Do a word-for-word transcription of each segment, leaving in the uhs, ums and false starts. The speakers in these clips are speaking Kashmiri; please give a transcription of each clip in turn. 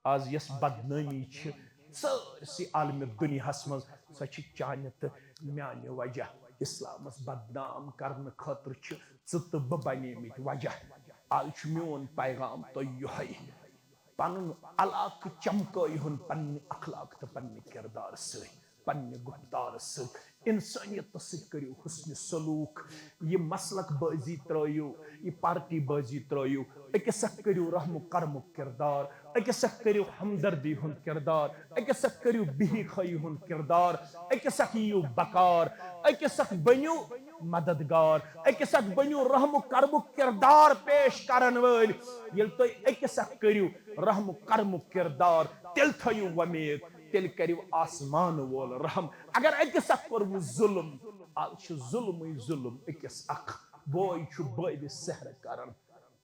آز یۄس بدنٲمی چھِ سٲرسٕے عالمِ دُنیاہَس منٛز، سۄ چھِ چانہِ تہٕ میانہِ وجہ۔ اسلامس بدنام کرنہٕ خٲطرٕ چھِ ژٕ تہٕ بہٕ بنیمٕتۍ وجہ۔ آز چھُ میون پیغام تۄہہِ یِہوٚے، پنُن علاقہٕ چمکٲیہُن پننہِ اخلاق تہٕ پننہِ کردار سۭتۍ، پننہِ گفتار سۭتۍ۔ انسانیتس سۭتۍ کٔرِو حسنِ سلوک۔ یہِ مسلک بٲزی ترٲیِو، یہِ پارٹی بٲزی ترٲیِو۔ أکِس اکھ کٔرِو رحم و کرمُک کردار، أکِس اکھ کٔرِو ہمدردی ہُنٛد کردار، أکِس اکھ کٔرِو بِہی خٲیی ہُنٛد کردار، أکِس اکھ یِیِو بکار، أکِس اکھ بٔنِو مددگار، أکِس اکھ بٔنِو رحم و کرمُک کردار پیش کرن وٲلۍ۔ ییٚلہِ تُہۍ أکِس اکھ کٔرِو رحم و کرمُک کردار، تیٚلہِ تھٲیِو وۄمید، تیٚلہِ کٔرِو آسمان وول رحم۔ اگر أکِس اکھ کوٚروٕ ظُلم، آز چھُ ظُلمٕے ظُلم۔ أکِس اکھ بوے چھُ بٲوِس سحر کران،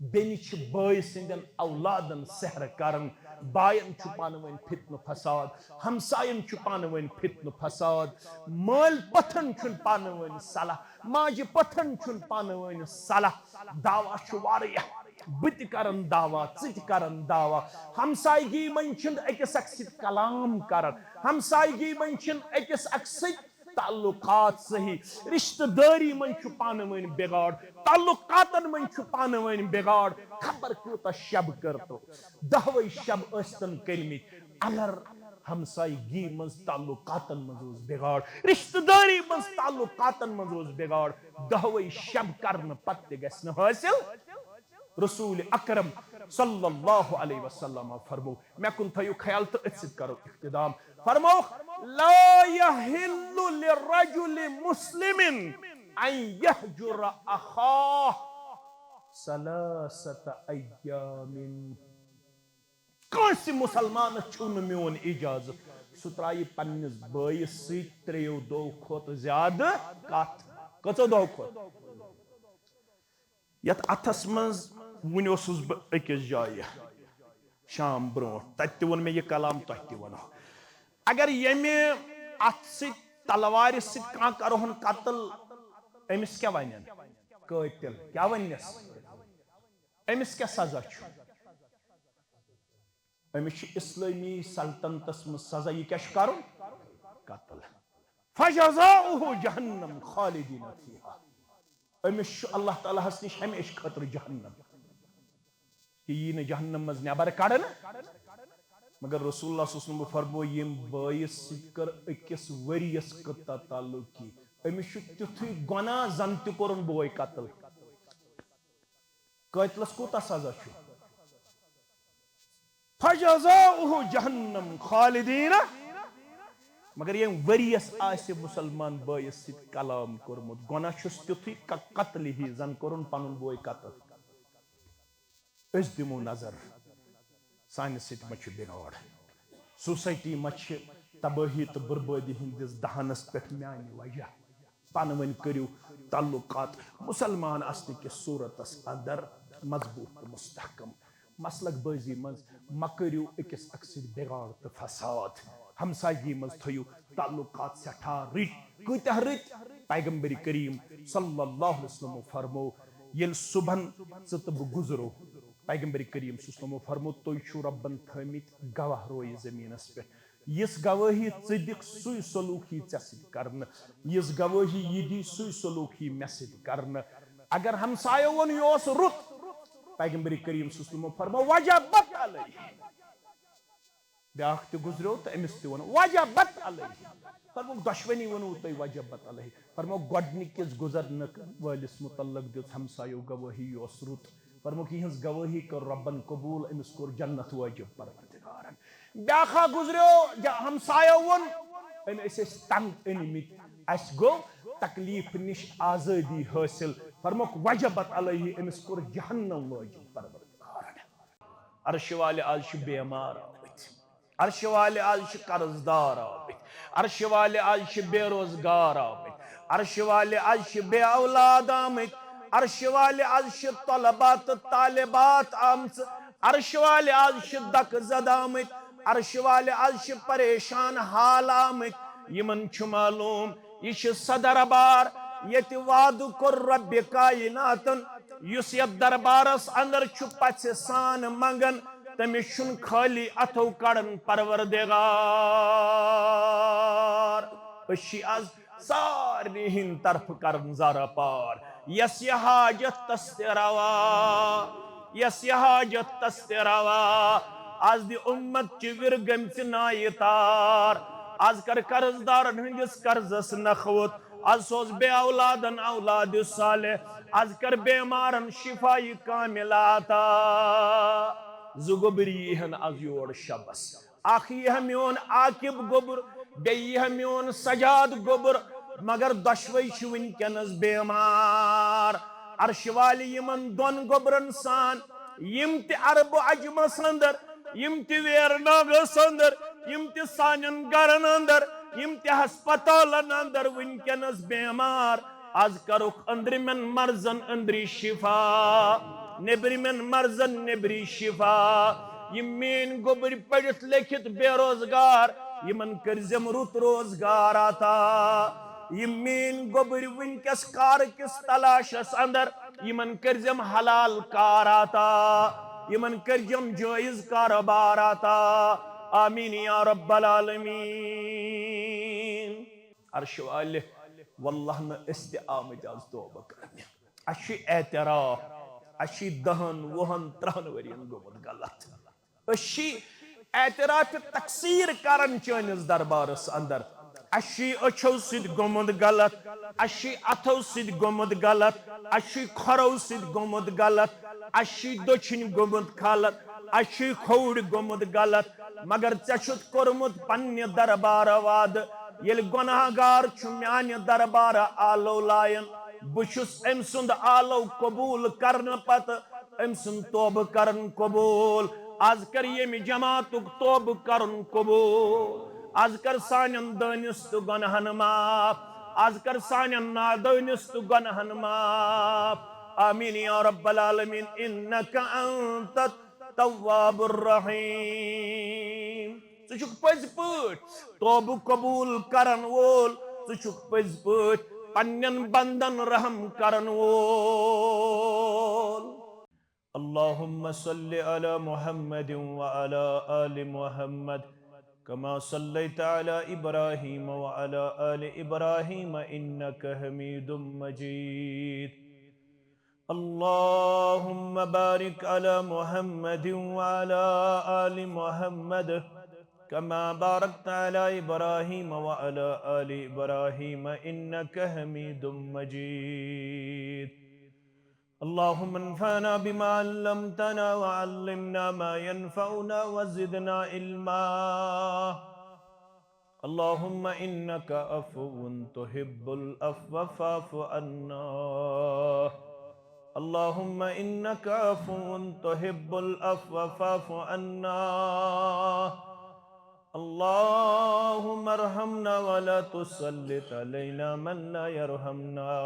بیٚنہِ چھِ بٲے سٕنٛدٮ۪ن اولادن سحر کران، باین چھُ پانہٕ ؤنۍ فتنہٕ فساد، ہمساین چھُ پانہٕ ؤنۍ فتنہٕ فساد، مٲلۍ پتھن چھُنہٕ پانہٕ ؤنۍ صلاح، ماجہِ پتھن چھُنہٕ پانہٕ ؤنۍ صلاح۔ دعویٰ چھُ واریاہ، بہٕ تہِ کرن دعویٰ، ژٕ تہِ کرن دعویٰ۔ ہمسایگی منٛز چھِنہٕ أکِس اکھ سۭتۍ کلام کران، ہمسایگی منٛز چھِنہٕ أکِس اکھ سۭتۍ تعلقات صحیح۔ رشتہٕ دٲری منٛز چھُ پانہٕ ؤنۍ بگاڑ، تعلقاتن منٛز چھُ پانہٕ ؤنۍ بگاڑ۔ خبر کوٗتاہ شب کٔرتو، دہوے شب ٲسۍتن کٔرمٕتۍ، اگر ہمسایگی منٛز تعلقاتن منٛز اوس بگاڑ، رشتہٕ دٲری منٛز تعلقاتن منٛز اوس بگاڑ، دہوے شب کرنہٕ پتہٕ تہِ گژھِ نہٕ حٲصِل۔ رسول اکرم صلی اللہ علیہ وسلم فرمو، مےٚ کُن تھٲیِو خیال تہٕ أتھۍ سۭتۍ کرو اختتام۔ فرمووُکھ، لا یحل لرجل مسلم ان یہجر اخاہ ثلاثة ایام۔ کٲنٛسہِ مسلمانس چھُو نہٕ میون اجازت سُہ ترایہِ پننِس بٲیِس سۭتۍ ترٛیٚیو دۄہو کھۄتہٕ زیادٕ کتھ۔ کٔژو دۄہو کھۄتہٕ؟ یتھ اتھس منٛز وُنہِ اوسُس بہٕ أکِس جایہِ شام برونٛٹھ، تتہِ تہِ ووٚن مےٚ یہِ کلام، تۄہہِ تہِ ونو۔ اگر ییٚمہِ اتھٕ سۭتۍ، تلوارِ سۭتۍ کانٛہہ کرہون قتل، أمِس کیٛاہ ونن؟ قٲتل کیٛاہ وننس؟ أمِس کیٛاہ سزا چھُ؟ أمِس چھُ اسلٲمی سلطنتس منٛز سزا، یہِ کیٛاہ چھُ کرُن؟ قتل۔ فجزاؤہ جہنم خالدین فیہا۔ أمِس چھُ اللہ تعالیٰ ہس نِش ہمیشہٕ خٲطرٕ جہنم، یہِ یی نہٕ جہنم منٛز نٮ۪بر کڑنہٕ۔ مگر رسول اللہ صلی اللہ علیہ وسلم فرمو، ییٚمۍ بٲیِس سۭتۍ کٔر أکِس ؤرِیَس قطع تعلقی، أمِس چھُ تیُتھُے گۄناہ زن تہِ کوٚرُن بوے قتل۔ قٲتلس کوٗتاہ سزا چھُ؟ فجزاؤہ جہنم خالدین۔ مگر ییٚمۍ ؤرِیَس آسہِ مسلمان بٲیِس سۭتۍ کلام کوٚرمُت، گۄناہ چھُس تیُتھُے ک-، قتل ہی زن کوٚرُن پنُن بوے قتل۔ أسۍ دِمو نظر، سانہِ سۭتۍ ما چھُ بگاڑ؟ سوسایٹی ما چھِ تبٲہی تہٕ بربٲدی ہٕنٛدِس دہانس پٮ۪ٹھ میانہِ وجہ؟ پانہٕ ؤنۍ کٔرِو تعلقات مسلمان آسنہٕ کِس صورتس اندر مضبوط تہٕ مستحکم۔ مسلک بٲزی منٛز مہ کٔرِو أکِس اکھ سۭتۍ بگاڑ تہٕ فساد۔ ہمسایگی منٛز تھٲیِو تعلقات سٮ۪ٹھاہ رٕتۍ۔ کۭتیاہ رٕتۍ؟ پیغمبر کریم صلی اللہ علیہ وسلم فرمو، ییٚلہِ صبحن ژٕ تہٕ بہٕ گُزرو، پیغمبر کریم صلی اللہ علیہ وسلم فرمو، تُہۍ چھِو رۄبن تھٲمٕتۍ گواہ رویہِ زٔمیٖنس پٮ۪ٹھ۔ یِژھ گوٲہی ژٕ دِکھ، سُے سلوک یی ژےٚ سۭتۍ کرنہٕ۔ یِژھ گوٲہی یہِ دی، سُے سلوک یی مےٚ سۭتۍ کرنہٕ۔ اگر ہمسایو ووٚن، یہِ اوس رُت، پیغمبر کریم صلی اللہ علیہ وسلم فرمو، وجبت علیہ۔ بیٛاکھ تہِ گُزریو تہٕ أمِس تہِ ووٚن، وجبت علیہ۔ فرمووُکھ، دۄشوٕنی ووٚنوُ تۄہہِ وجبت علیہ۔ فرمووُکھ، گۄڈٕنِکِس گُزرنہٕ وٲلِس مُتعلق دِژ ہمسایو گوٲہی، یہِ اوس رُت۔ فرمووُکھ، یِہٕنٛز گوٲہی کٔر رۄبن قبوٗل، أمِس کوٚر جنت وٲجِب پروردگارن۔ بیٛاکھ اکھ گُزریو، ج-، ہمسایو ووٚن، أمۍ، أسۍ ٲسۍ تنگ أنۍمٕتۍ، اَسہِ گوٚو تکلیف نِش آزٲدی حٲصِل۔ فرمووُکھ، وجبت علیہ، أمِس کوٚر جہنم وٲجِب پروردگارن۔ عرشہِ والہِ آز چھِ بیمار آمٕتۍ۔ عرشہِ والہِ آز چھِ قرض دار آمٕتۍ۔ عرشہِ والہِ آز چھِ بے روزگار آمٕتۍ۔ عرشہِ والہِ آز چھِ بے اولاد آمٕتۍ۔ عرشہِ والہِ آز چھِ طلبہ تہٕ طالبات آمژٕ۔ عرشہِ والہِ آز چھِ دکہٕ زد آمٕتۍ۔ عرشہِ والہِ آز چھِ پریشان حال آمٕتۍ۔ یِمن چھُ معلوم، یہِ چھُ سُہ دربار ییٚتہِ وعدٕ کوٚر رۄبِ کائناتن، یُس یتھ دربارس اندر چھُ پژھِ سان منگان، تٔمِس چھُنہٕ خٲلی اَتھو کَڑان پروردگار۔ أسۍ چھِ آز سارنٕے ہِنٛدِ طرفہٕ کَران زارا پار۔ یَس یہِ حاجت تَس تہِ روا، یَس یہِ حاجت تَس تہِ روا۔ آز دِ اُمت چہِ وِرِ گٔمژِ نایہِ تار۔ آز کَر قرض دارَن ہٕنٛدِس قرضس نکھوت۔ آز سوز بے اولادن اولاد صالح۔ آز کر بیمارن شفای کاملہ عطا۔ زٕ گوٚبرۍ یی ہن آز یور شبس۔ اکھ یی ہا میون عاقب گوٚبُر، بیٚیہِ یی ہا میون سجاد گوٚبُر، مگر دۄشوے چھِ وٕنکیٚنس بیمار۔ عرشہِ والہِ یِمن دۄن گوٚبرن سان، یِم تہِ عرب و عجمس اندر، یِم تہِ ویرناگس اندر، یِم تہِ سانٮ۪ن گرن اندر، یِم تہِ ہسپتالن اندر وٕنکیٚنس بیمار۔ آز کرُکھ أنٛدرِمٮ۪ن مرضن أنٛدری شفا، نیٚبرِمٮ۪ن مرضن نیٚبری شفا۔ یِم میٲنۍ گوٚبٕرۍ پٔرِتھ لیٚکھِتھ بے روزگار، یِمن کٔرزٮ۪م رُت روزگار عطا۔ یِم میٲنۍ گوٚبٕرۍ وٕنکیٚس کار کِس تلاشس اندر، یِمن کٔرزٮ۪م حلال کار عطا، یِمن کٔرزٮ۪م جٲیز کارٕبار عطا۔ آمین یا رب العالمین۔ عرشہِ والہِ، واللہ نہٕ أسۍ تہِ آمٕتۍ آز توبہٕ کرنہِ۔ اَسہِ چھُ اعتراف، اَسہِ چھُ دَہَن، وُہَن، ترٛہَن ؤرین گوٚمُت غلط۔ أسۍ چھِ اعتراف تقصیر کران چٲنِس دربارس اندر۔ اَسہِ چھُ أچھو سۭتۍ گوٚمُت غلط، اَسہِ چھُ اَتھو سۭتۍ گوٚمُت غلط، اَسہِ چھُ کھۄرو سۭتۍ گوٚمُت غلط، اَسہِ چھُ دٔچھِنۍ گوٚمُت غلط، اَسہِ چھُ کھووُر گوٚمُت غلط، مگر ژےٚ چھُتھ کوٚرمُت پننہِ دربارٕ وعدٕ، ییٚلہِ گۄناہ گار چھُ میانہِ دربارٕ آلو لایان، بہٕ چھُس أمۍ سُنٛد آلو قبوٗل کرنہٕ پتہٕ أمۍ سُنٛد توبہٕ کرُن قبوٗل۔ از کر ییٚمہِ جماعتُک توبہٕ کرُن قبوٗل۔ از کر سانٮ۪ن دٲنِس تہٕ گۄناہن معاف۔ از کر سانٮ۪ن نادٲنِس تہٕ گۄناہن معاف۔ آمین یا رب العالمین۔ انک انت التواب الرحیم۔ ژٕ چھُکھ پٔزۍ پٲٹھۍ توبہٕ قبوٗل کرن وول، ژٕ چھُکھ پٔزۍ پٲٹھۍ پننٮ۪ن بندن رحم کرن وول۔ اللهم صل على محمد وعلى آل محمد كما صليت على إبراهيم وعلى آل إبراهيم إنك حميد مجيد. اللهم بارك على محمد وعلى آل محمد كما باركت على إبراهيم وعلى آل إبراهيم إنك حميد مجيد. اللهم انفعنا بما علمتنا وعلمنا ما ينفعنا وزدنا علما. اللهم إنك عفو تحب العفو فاعف عنا. اللهم إنك عفو تحب العفو فاعف عنا. اللهم ارحمنا ولا تسلط علينا من لا يرحمنا.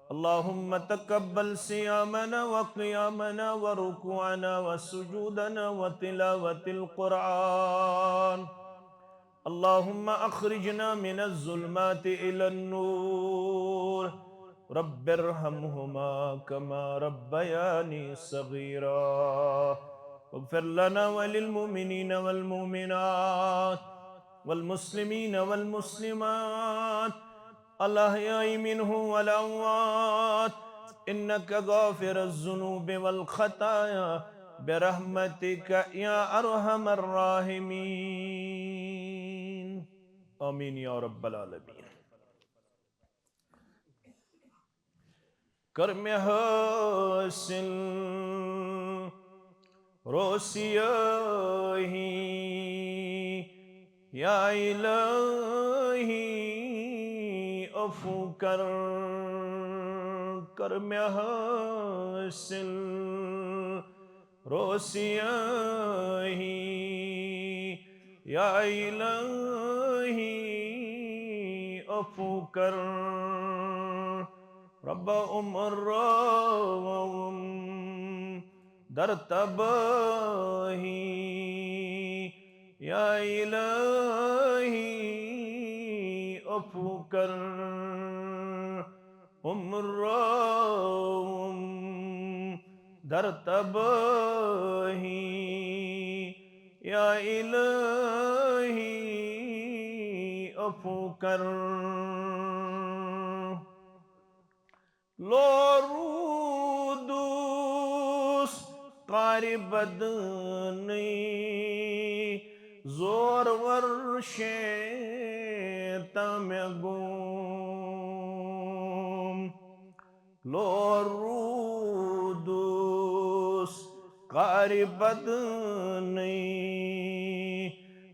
اللهم تقبل صيامنا وقيامنا وركوعنا وسجودنا وتلاوة القرآن. اللهم أخرجنا من الظلمات إلى النور. رب ارحمهما كما ربياني صغيرا. واغفر لنا وللمؤمنين والمؤمنات والمسلمين والمسلمات الأحياء منهم والأموات إنك غافر الذنوب والخطايا برحمتك يا أرحم الراحمين. آمين يا رب العالمين. کر مےٚ حٲصِل روسیٲہی، یا الٰہی عفو کر، کر مےٚ حٲصِل روسیٲہی، یا الٰہی عفو کر۔ رب عمر روم در تباہی، یا الٰہی عفو کر۔ عمر روم در تباہی۔ یا الہی عفو کر۔ لو رودُس قارِ بدنٕے، زورور شیطان مےٚ گوم۔ لو رودُس قارِ بدنٕے،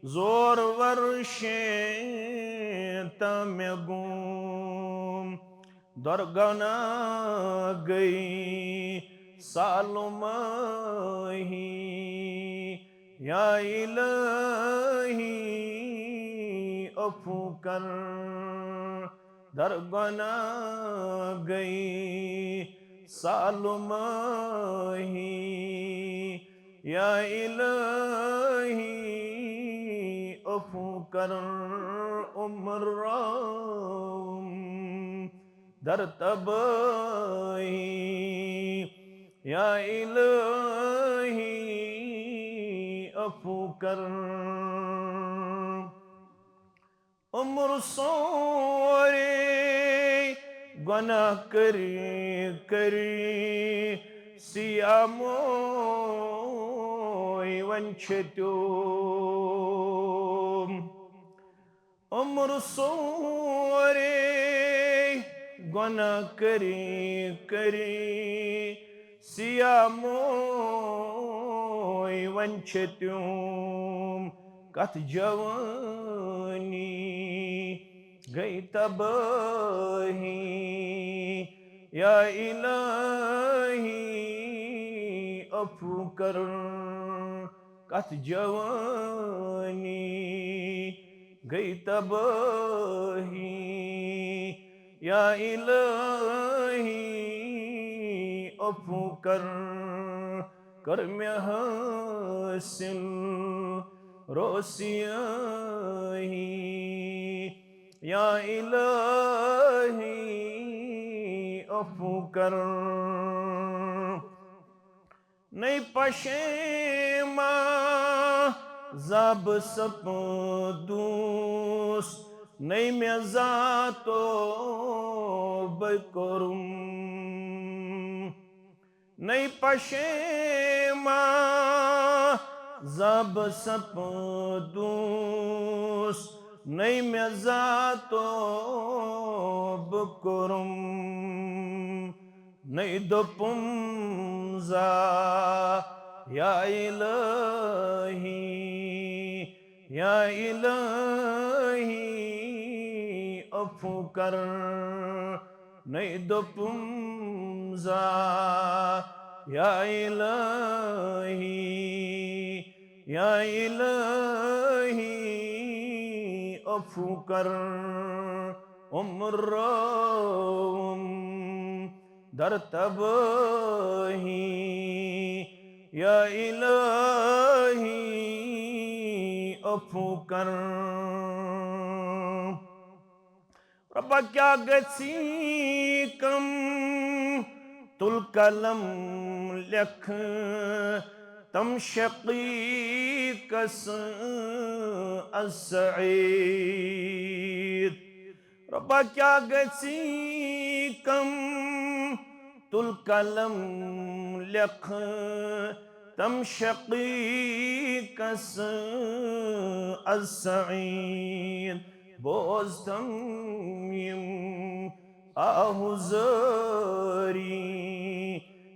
زورور شیطان مےٚ گوم۔ درگناہ گٔے سالمٲہی، یا الہی عفو کر۔ درگناہ گٔے سالمٲہی، یا الہی عفو کر۔ عمر روم در تباہی، یا الہی عفو کر۔ عمر سورے گناہ کری کری، سیاموی ونچ تیوم۔ عمر سورے گناہ کری کری، سیاموی ونچ تیوم۔ کتھ جوانی گٔے تباہی، یا الہی عفو کر۔ کتھ جوانی گٔے تباہی، یا الہی عفو کر۔ کر مےٚ حٲصِل روسیٲہی، یا الہی عفو کر۔ نٔے پشیما زب سپدوس، نٔے مےٚ ذاتو بہٕ کوٚرُم۔ نٔے پشیما زب سپدوس، نٔے مےٚ ذاتو بہٕ کوٚرُم۔ نٔے دوٚپُم زا، یا الہی، یا الہی عفو کر۔ نٔے دوٚپُم زا، یا الہی، یا الہی عفو کر۔ عمر روم در تباہی، یا الہی عفو کر۔ رۄبا کیٛاہ گژھی کم، تُل قلم لیکھ تم شقیقس از سعید۔ رۄبا کیٛاہ گژھی کم، تُل قلم لیکھ تم شقیقس از سعید۔ بوز تم یم آہ زٲری،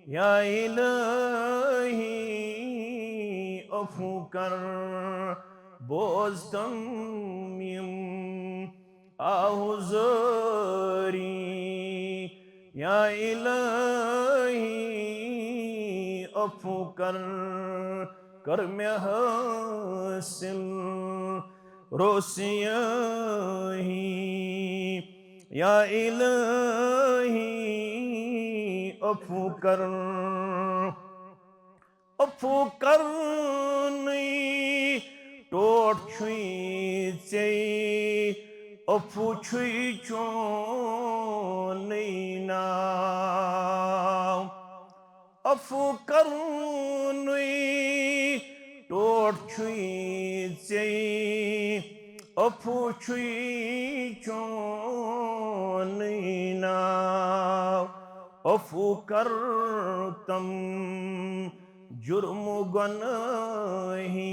یا الہی عفو کر۔ بوز تم یم آہ زٲری، یا الہی عفو کر۔ کر مےٚ حٲصِل روسیٲہی، یا الہی عفو کر۔ عفو کرنٕے ٹوٹھ چھُے ژےٚ، عفو چھُے چونُے ناو۔ عفو کرنُے ٹوٹھ چھُے ژےٚ، عفو چھُے چونُے ناو۔ عفو کر تم جرم گۄنٲہی،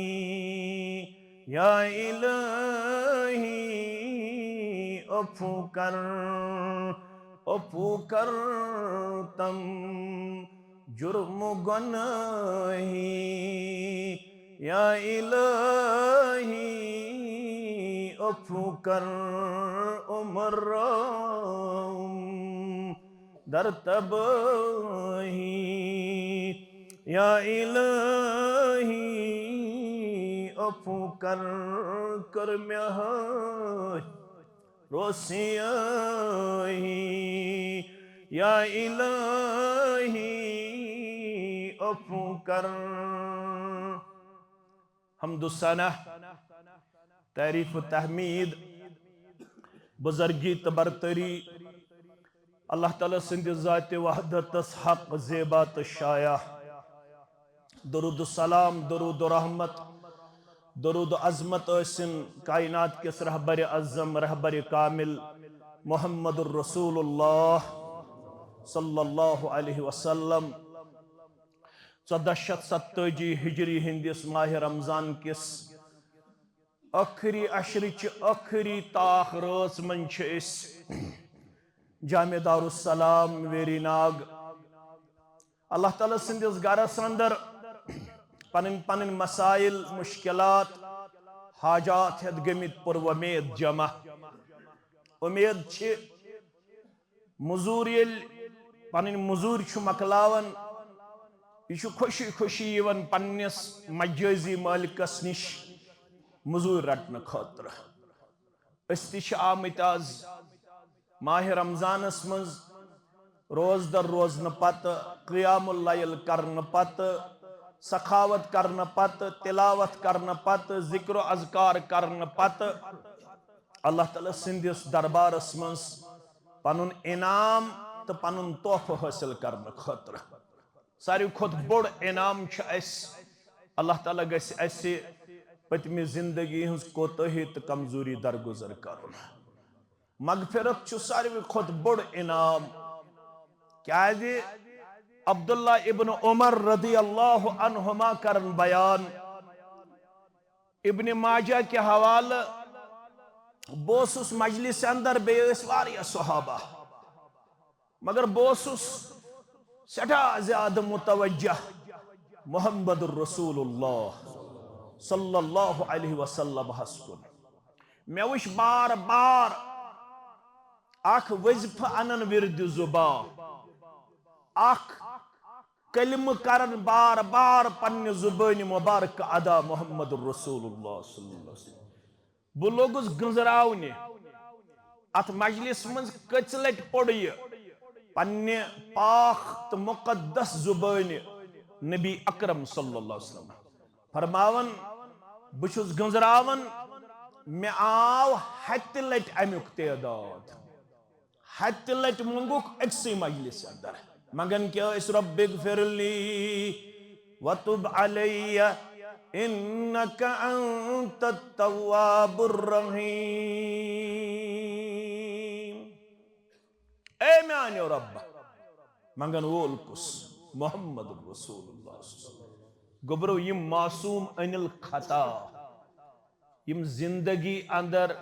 یا الہی، عفو کر، عفو کر تم جرم گۄنٲہی، یا الہی، عفو کر عمر روم در تباہی، یا الہی، عفو کر، کر مےٚ ہٲج روسیٲہی، یا الہی، عفو کر۔ حمد و ثنا، تعریف و تحمید، بزرگی تہٕ برتری اللہ تعالیٰ سٕنٛدِ ذاتِ وحدتس حق، زیبا تہٕ شایع۔ درود و سلام، درود و رحمت، درود و عظمت ٲسِن کائنات کِس رہبرِ اعظم، رہبرِ کامل محمد الرسول اللہ صلی اللہ علیہ وسلم۔ ژۄدہ شیٚتھ ستٲجی ہجری ہٕنٛدِس ماہِ رمضان کِس ٲخری عشرٕچہِ ٲخری تاخ رٲژ منٛز چھِ أسۍ جامع دارالسلام ویری ناگ۔ اللہ تعالیٰ سٕنٛدِس گرس اندر پنٕنۍ پنٕنۍ مسائل، مشکلات، حاجات ہٮ۪تھ گٔمٕتۍ پُر وۄمید جمع۔ اُمید چھِ مٔزوٗر ییٚلہِ پنٕنۍ مٔزوٗرۍ چھُ مۄکلاوان، یہِ چھُ خوشی خوشی یِوان پننِس مجٲزی مٲلکس نِش مٔزوٗرۍ رٹنہٕ خٲطرٕ۔ أسۍ تہِ چھِ آمٕتۍ آز ماہِ رمضانس منٛز روزدر روزنہٕ پتہٕ، قیام اللیل کرنہٕ پتہٕ، سخاوت کرنہٕ پتہٕ، تلاوت کرنہٕ پتہٕ، ذکر و اذکار کرنہٕ پتہٕ اللہ تعالیٰ سٕنٛدِس دربارس منٛز پنُن انعام تہٕ پنُن تحفہٕ حٲصِل کرنہٕ خٲطرٕ۔ ساروی کھۄتہٕ بوٚڑ انعام چھُ اَسہِ، اللہ تعالیٰ گژھِ اَسہِ پٔتمہِ زندگی ہٕنٛز کوتٲہی تہٕ کمزوری درگُزر کرُن۔ مغفرت چھُ ساروی کھۄتہٕ بوٚڑ انعام۔ کیازِ عبداللہ ابن عمر رضی اللہ عنہما کرن بیان، ابن ماجہ کہِ حوالہٕ، بہٕ اوسُس مجلسہِ اندر، بیٚیہِ ٲسۍ واریاہ صحابہ، مگر بہٕ اوسُس سٮ۪ٹھاہ زیادٕ متوجہ محمد رسول اللہ صلی اللہ علیہ وسلم ہس کُن۔ مےٚ وٕچھ بار بار اکھ وظیفہٕ انان ورد زبان، اکھ کلمہٕ کران بار بار پننہِ زبٲنہِ مبارکہٕ ادا، محمد رسول اللہ صلی اللہ علیہ وسلم۔ بہٕ لوٚگُس گٔنزراونہِ۔ اتھ مجلس منٛز کٔژِ لٹہِ پوٚر یہِ پننہِ پاک تہٕ مقدس زبٲنہِ نبی اکرم صلی اللہ علیہ وسلم۔ فرماوان، بہٕ چھُس گٔنزراوان، مےٚ آو ہتہِ لٹہِ امیُک تعداد۔ ہتہِ لٹہِ مونگُکھ أکسٕے مجلسہِ اندر۔ منگان کیٛاہ ٲسۍ؟ رب اغفر لی وتب علی انک انت التواب الرحیم۔ اے میانیو رب، منگن وول کُس؟ محمد رسول اللہ صلی اللہ علیہ وسلم۔ گوٚبرو، یِم معصوم انل خطا، یِم زندگی اندر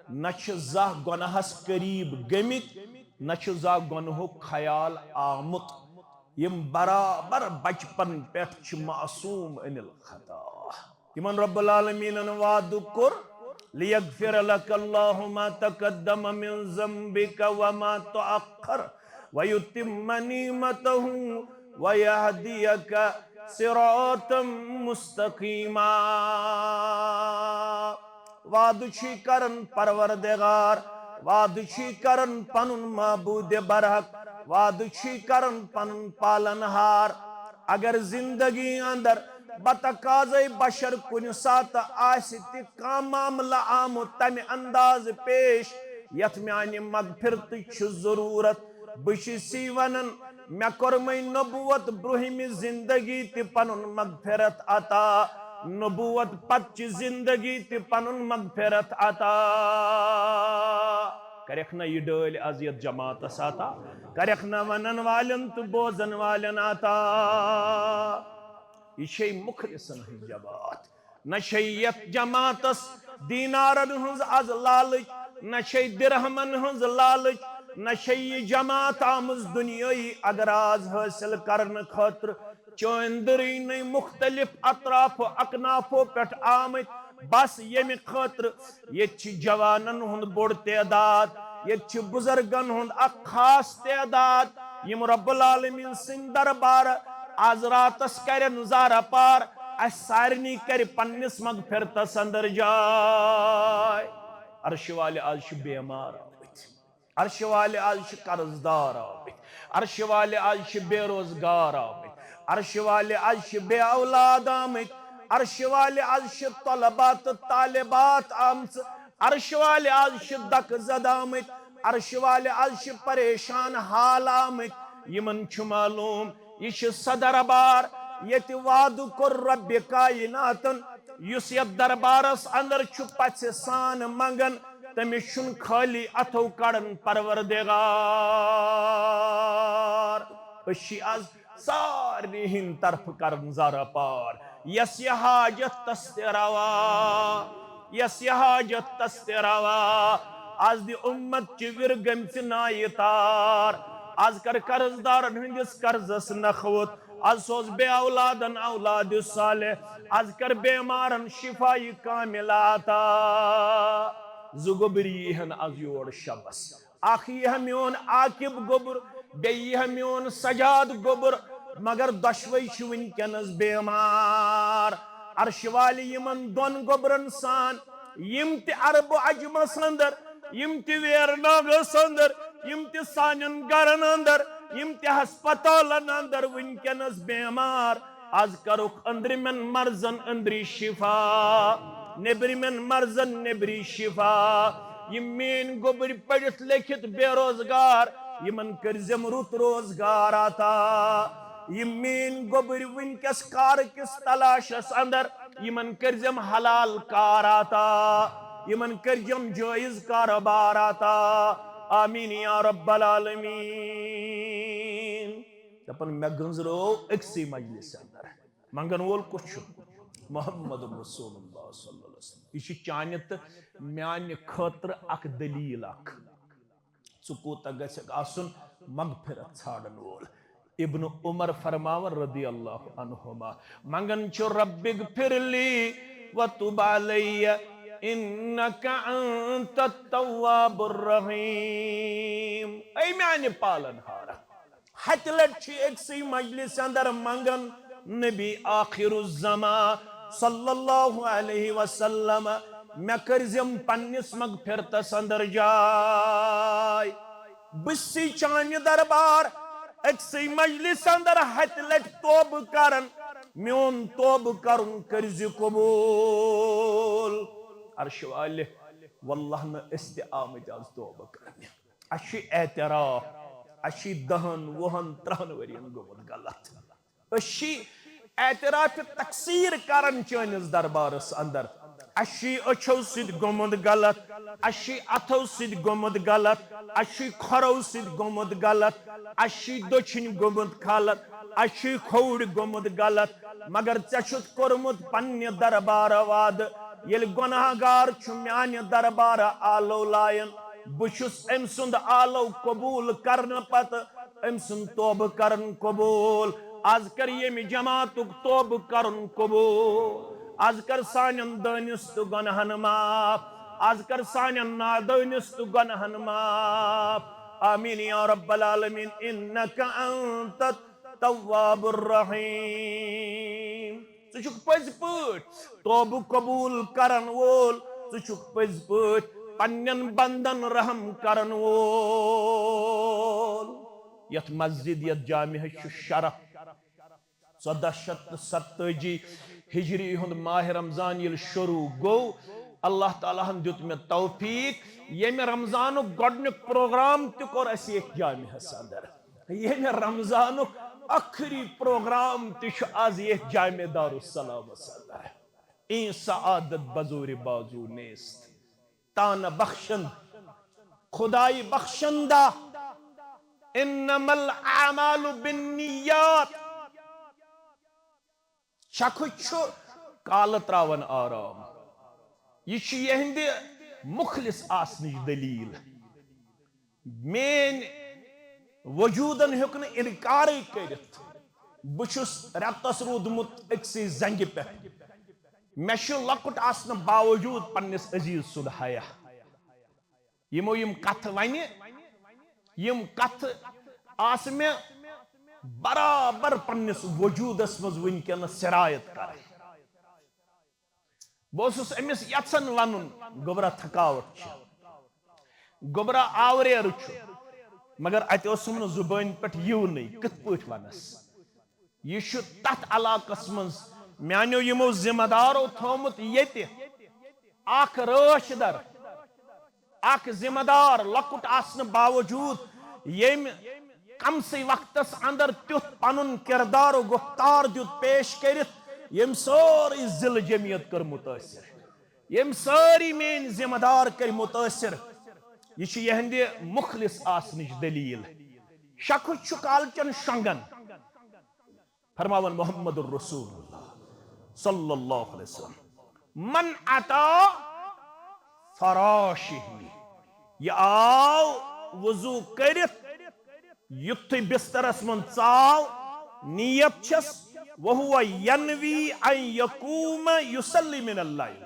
نہ چھِ زانٛہہ گۄناہس قریب گٔمٕتۍ، نہ چھُ زانٛہہ گۄنہُک خیال آمُت، یِم برابر بچپن پٮ۪ٹھ چھِ معصوم انل خطا۔ یِمن رب العالمینن وعدٕ کوٚر، لیغفر لک اللہ ما تقدم من ذنبک وما تأخر ویتم نعمتہ ویہدیک صراطا مستقیما۔ وعدٕ چھُے کران پروردگار، وعدٕ چھُے کران پنُن معبود برحق، وعدٕ چھُے کران پنُن پالن ہار۔ اگر زندگی اندر بتقاضے بشر کُنہِ ساتہٕ آسہِ تہِ کانٛہہ معاملہٕ آمُت تمہِ اندازٕ پیش، یتھ میانہِ مغفرتٕچ چھِ ضرورت، بہٕ چھُسی ونان، مےٚ کوٚرمَے نبوت برٛونٛہمہِ زندگی تہِ پنُن مغفرت عطا۔ نبوت پتہٕ چہِ زندگی تہِ پنُن مغفرت عطا۔ کرکھ نہ یہِ ڈٲلۍ از یتھ جماعتس عطا، کرکھ نہ ونن والٮ۪ن تہٕ بوزن والٮ۪ن عطا۔ یہِ چھے مخلصن ہٕنٛز جماعت۔ نہ چھے یتھ جماعتس دینارن ہٕنٛز از لالچ، نہ چھے درہمن ہٕنٛز لالچ، نہ چھے یہِ جماعت آمٕژ دنیٲیی اغراض حٲصِل کرنہٕ خٲطرٕ۔ چٲنۍ دٔریٖنٕے مُختٔلِف اطراف و اکنافو پٮ۪ٹھ آمٕتۍ، بس ییٚمہِ خٲطرٕ ییٚتہِ چھِ جوانن ہُنٛد بوٚڑ تعداد، ییٚتہِ چھِ بُزرگن ہُنٛد اکھ خاص تعداد، یِم رب العالمین سٕنٛدۍ دربارٕ از راتس کرن زارہ پار، اسہِ سارنٕے کرِ پننِس مغفرتس اندر جاے۔ عرشہِ والہِ از چھِ بیمار آمٕتۍ۔ عرشہِ والہِ از چھِ قرض دار آمٕتۍ، عرشہِ والہِ از چھِ بے روزگار آمٕتۍ، عرشہِ والہِ از چھِ بے اولاد آمٕتۍ، عرشہِ والہِ از چھِ طلبہ تہٕ طالبات آمژٕ، عرشہِ والہِ از چھِ دکہٕ زد آمٕتۍ، عرشہِ والہِ از چھِ پریشان حال آمٕتۍ۔ یِمن چھُ معلوم، یہِ چھِ سۄ دربار ییٚتہِ وعدٕ کوٚر رب کائناتن، یُس یتھ دربارس اندر چھُ پژھِ سان منگان، تٔمِس چھُنہٕ خٲلی اتھو کڑان پروردگار۔ أسۍ چھِ از سارنٕے ہٕنٛدِ طرفہٕ کران زارہ پار، یس یہِ حاجت تس تہِ روا، یس یہِ حاجت تس تہِ روا۔ از دِ اُمت چہِ وِرِ گٔمژِ نایہِ تار۔ از کر قرض دارن ہٕنٛدِس قرضس نکھوت۔ از سوز بے اولادن اولاد صالح۔ از کر بیمارن شفا کاملہ عطا۔ زٕ گوٚبرۍ یی ہن از یور شبس۔ اکھ یی ہا میون عاقب گوٚبُر، بیٚیہِ یی ہا میون سجاد گوٚبُر، مگر دۄشوے چھِ وٕنکیٚنس بیمار۔ عرشہِ والہِ یِمن دۄن گوٚبرن سان، یِم تہِ عرب و عجمس اندر، یِم تہِ ویرناگس اندر، یِم تہِ سانٮ۪ن گرن اندر، یِم تہِ ہسپتالن اندر وٕنکیٚنس بیمار۔ از کرُکھ أنٛدرِمٮ۪ن مرضن أنٛدری شفا، نیٚبرِمٮ۪ن مرضن نیٚبری شفا۔ یِم میٲنۍ گوٚبٕرۍ پٔرِتھ لیٚکھِتھ بے روزگار، یِمن کٔرزٮ۪م رُت روزگار عطا۔ یِم میٲنۍ گوٚبٕرۍ وٕنکیٚس کار کِس تلاشس اندر، یِمن کٔرزٮ۪م حلال کار عطا، یِمن کٔرزٮ۪م جٲیز کارٕبار عطا۔ آمین یا رب العالمین۔ دپان، مےٚ گٔنٛزرٲو أکسٕے مجلسہِ اندر۔ منگن وول کُس چھُ؟ محمد رسول اللہ صلی اللہ علیہ وسلم۔ یہِ چھُ چانہِ تہٕ میانہِ خٲطرٕ اکھ دلیل اکھ۔ ژٕ کوٗتاہ گژھکھ آسُن مغفرت ژھانڈن وول؟ ابن عمر فرماوان رضی اللہ عنہما، منگن چھُ، رب اغفر لی وتب علی انک انت التواب الرحیم۔ اے میانہِ پالن ہارا، ہتہِ لٹہِ چھِ أکسٕے مجلس اندر منگان نبی آخر الزمان صلی اللہ علیہ وسلم، مےٚ کٔرزٮ۪م پننِس مغفرتس اندر جاے۔ بہٕ چھُسے چانہِ دربار أکسٕے مجلس اندر ہتہِ لٹہِ توبہٕ کران، میون توبہٕ کرُن کٔرزِ قبول۔ عرشہِ والہِ، واللہ نہٕ أسۍ تہِ آمٕتۍ از توبہٕ کرنہِ۔ اسہِ چھُ اعتراف، اسہِ چھُ دہن، وُہن، ترہن ؤرین گوٚمُت غلط۔ أسۍ چھِ اعتراف تقصیر کران چٲنِس دربارس اندر۔ اسہِ چھُ أچھو سۭتۍ گوٚمُت غلط، اسہِ چھُ اتھو سۭتۍ گوٚمُت غلط، اسہِ چھُ کھۄرو سۭتۍ گوٚمُت غلط، اسہِ چھُ دٔچھِنۍ گوٚمُت غلط، اسہِ چھُ کھووُر گوٚمُت غلط، مگر ژےٚ چھُتھ کوٚرمُت پننہِ دربارٕ وعدٕ، ییٚلہِ گۄناہ گار چھُ میانہِ دربارٕ آلو لایان، بہٕ چھُس أمۍ سُنٛد آلو قبوٗل کرنہٕ پتہٕ أمۍ سُنٛد توبہٕ کرُن قبوٗل۔ از کر ییٚمہِ جماعتُک توبہٕ کرُن قبوٗل۔ از کر سانٮ۪ن دٲنِس تہٕ گۄناہن معاف۔ از کر سانٮ۪ن نادٲنِس تہٕ گۄناہن معاف۔ آمین یا رب العالمین۔ انک انت التواب الرحیم۔ ژٕ چھُکھ پٔزۍ پٲٹھۍ توبہٕ قبوٗل کرن وول، ژٕ چھُکھ پٔزۍ پٲٹھۍ پننٮ۪ن بندن رحم کرن وول۔ یتھ مسجد، یتھ جامعس چھُ شرف۔ ژۄدہ شیٚتھ تہٕ ستتٲجی ہجری ہُنٛد ماہ رمضان ییٚلہِ شروع گوٚو، اللہ تعالیٰ ہن دیُت مےٚ توفیق، ییٚمہِ رمضانُک گۄڈٕنیُک پروگرام تہِ کوٚر اَسہِ ییٚتھۍ جامعس اندر۔ ییٚمہِ رمضانُک ٲخری پروگرام تہِ چھُ از ییٚتھۍ جامع دارالسلامس اندر۔ این سعادت بزور بازو نیست۔ تانہ بخشند، خدای بخشندہ، انما الاعمال بالنیات۔ چکھُ چھُ کالہٕ تراوان آرام۔ یہِ چھُ یِہنٛدِ مُخلص آسنٕچ دٔلیٖل۔ میٲنۍ وجوٗدن ہیوٚک نہٕ اِنکارٕے کٔرِتھ۔ بہٕ چھُس رٮ۪تس روٗدمُت أکسٕے زنٛگہِ پٮ۪ٹھ۔ مےٚ چھُ لۄکُٹ آسنہٕ باوجوٗد پننِس عزیز سُنٛد حیا۔ یِمو یِم کتھٕ ونہِ، یِم کتھٕ آسہٕ مےٚ برابر پننِس وجوٗدس منٛز وٕنکیٚنس سرایت کران۔ بہٕ اوسُس أمِس یژھان ونُن، گوٚبرا، تھکاوٹ چھِ، گوٚبرا، آوریر چھُ، مگر اتہِ اوسُم نہٕ زُبٲنۍ پٮ۪ٹھ یِونٕے، کِتھ پٲٹھۍ ونس؟ یہِ چھُ تتھ علاقس منٛز میانیو یِمو ذمہ دارو تھوومُت ییٚتہِ اکھ رٲچھ در، اکھ ذمہ دار لۄکُٹ آسنہٕ باوجوٗد ییٚمۍ کمسٕے وقتس اندر تیُتھ پنُن کردار و گفتار دیُت پیش کٔرِتھ، ییٚمۍ سٲرٕے ضلعہٕ جمعیت کٔر مُتٲثر، ییٚمۍ سٲری میٲنۍ ذمہ دار کٔرۍ مُتٲثر۔ یہِ چھِ یِہنٛدِ مُخلص آسنٕچ دٔلیٖل۔ شخص چھُ کالچن شۄنٛگان۔ فرماوان محمد رسول اللہ صلی اللہ علیہ وسلم، من اتی فراشہ، یہِ آو وضو کٔرِتھ، یُتھُے بسترس منٛز ژاو، نیت چھس، وہو ینوی ان یقوم یصلی من اللیل۔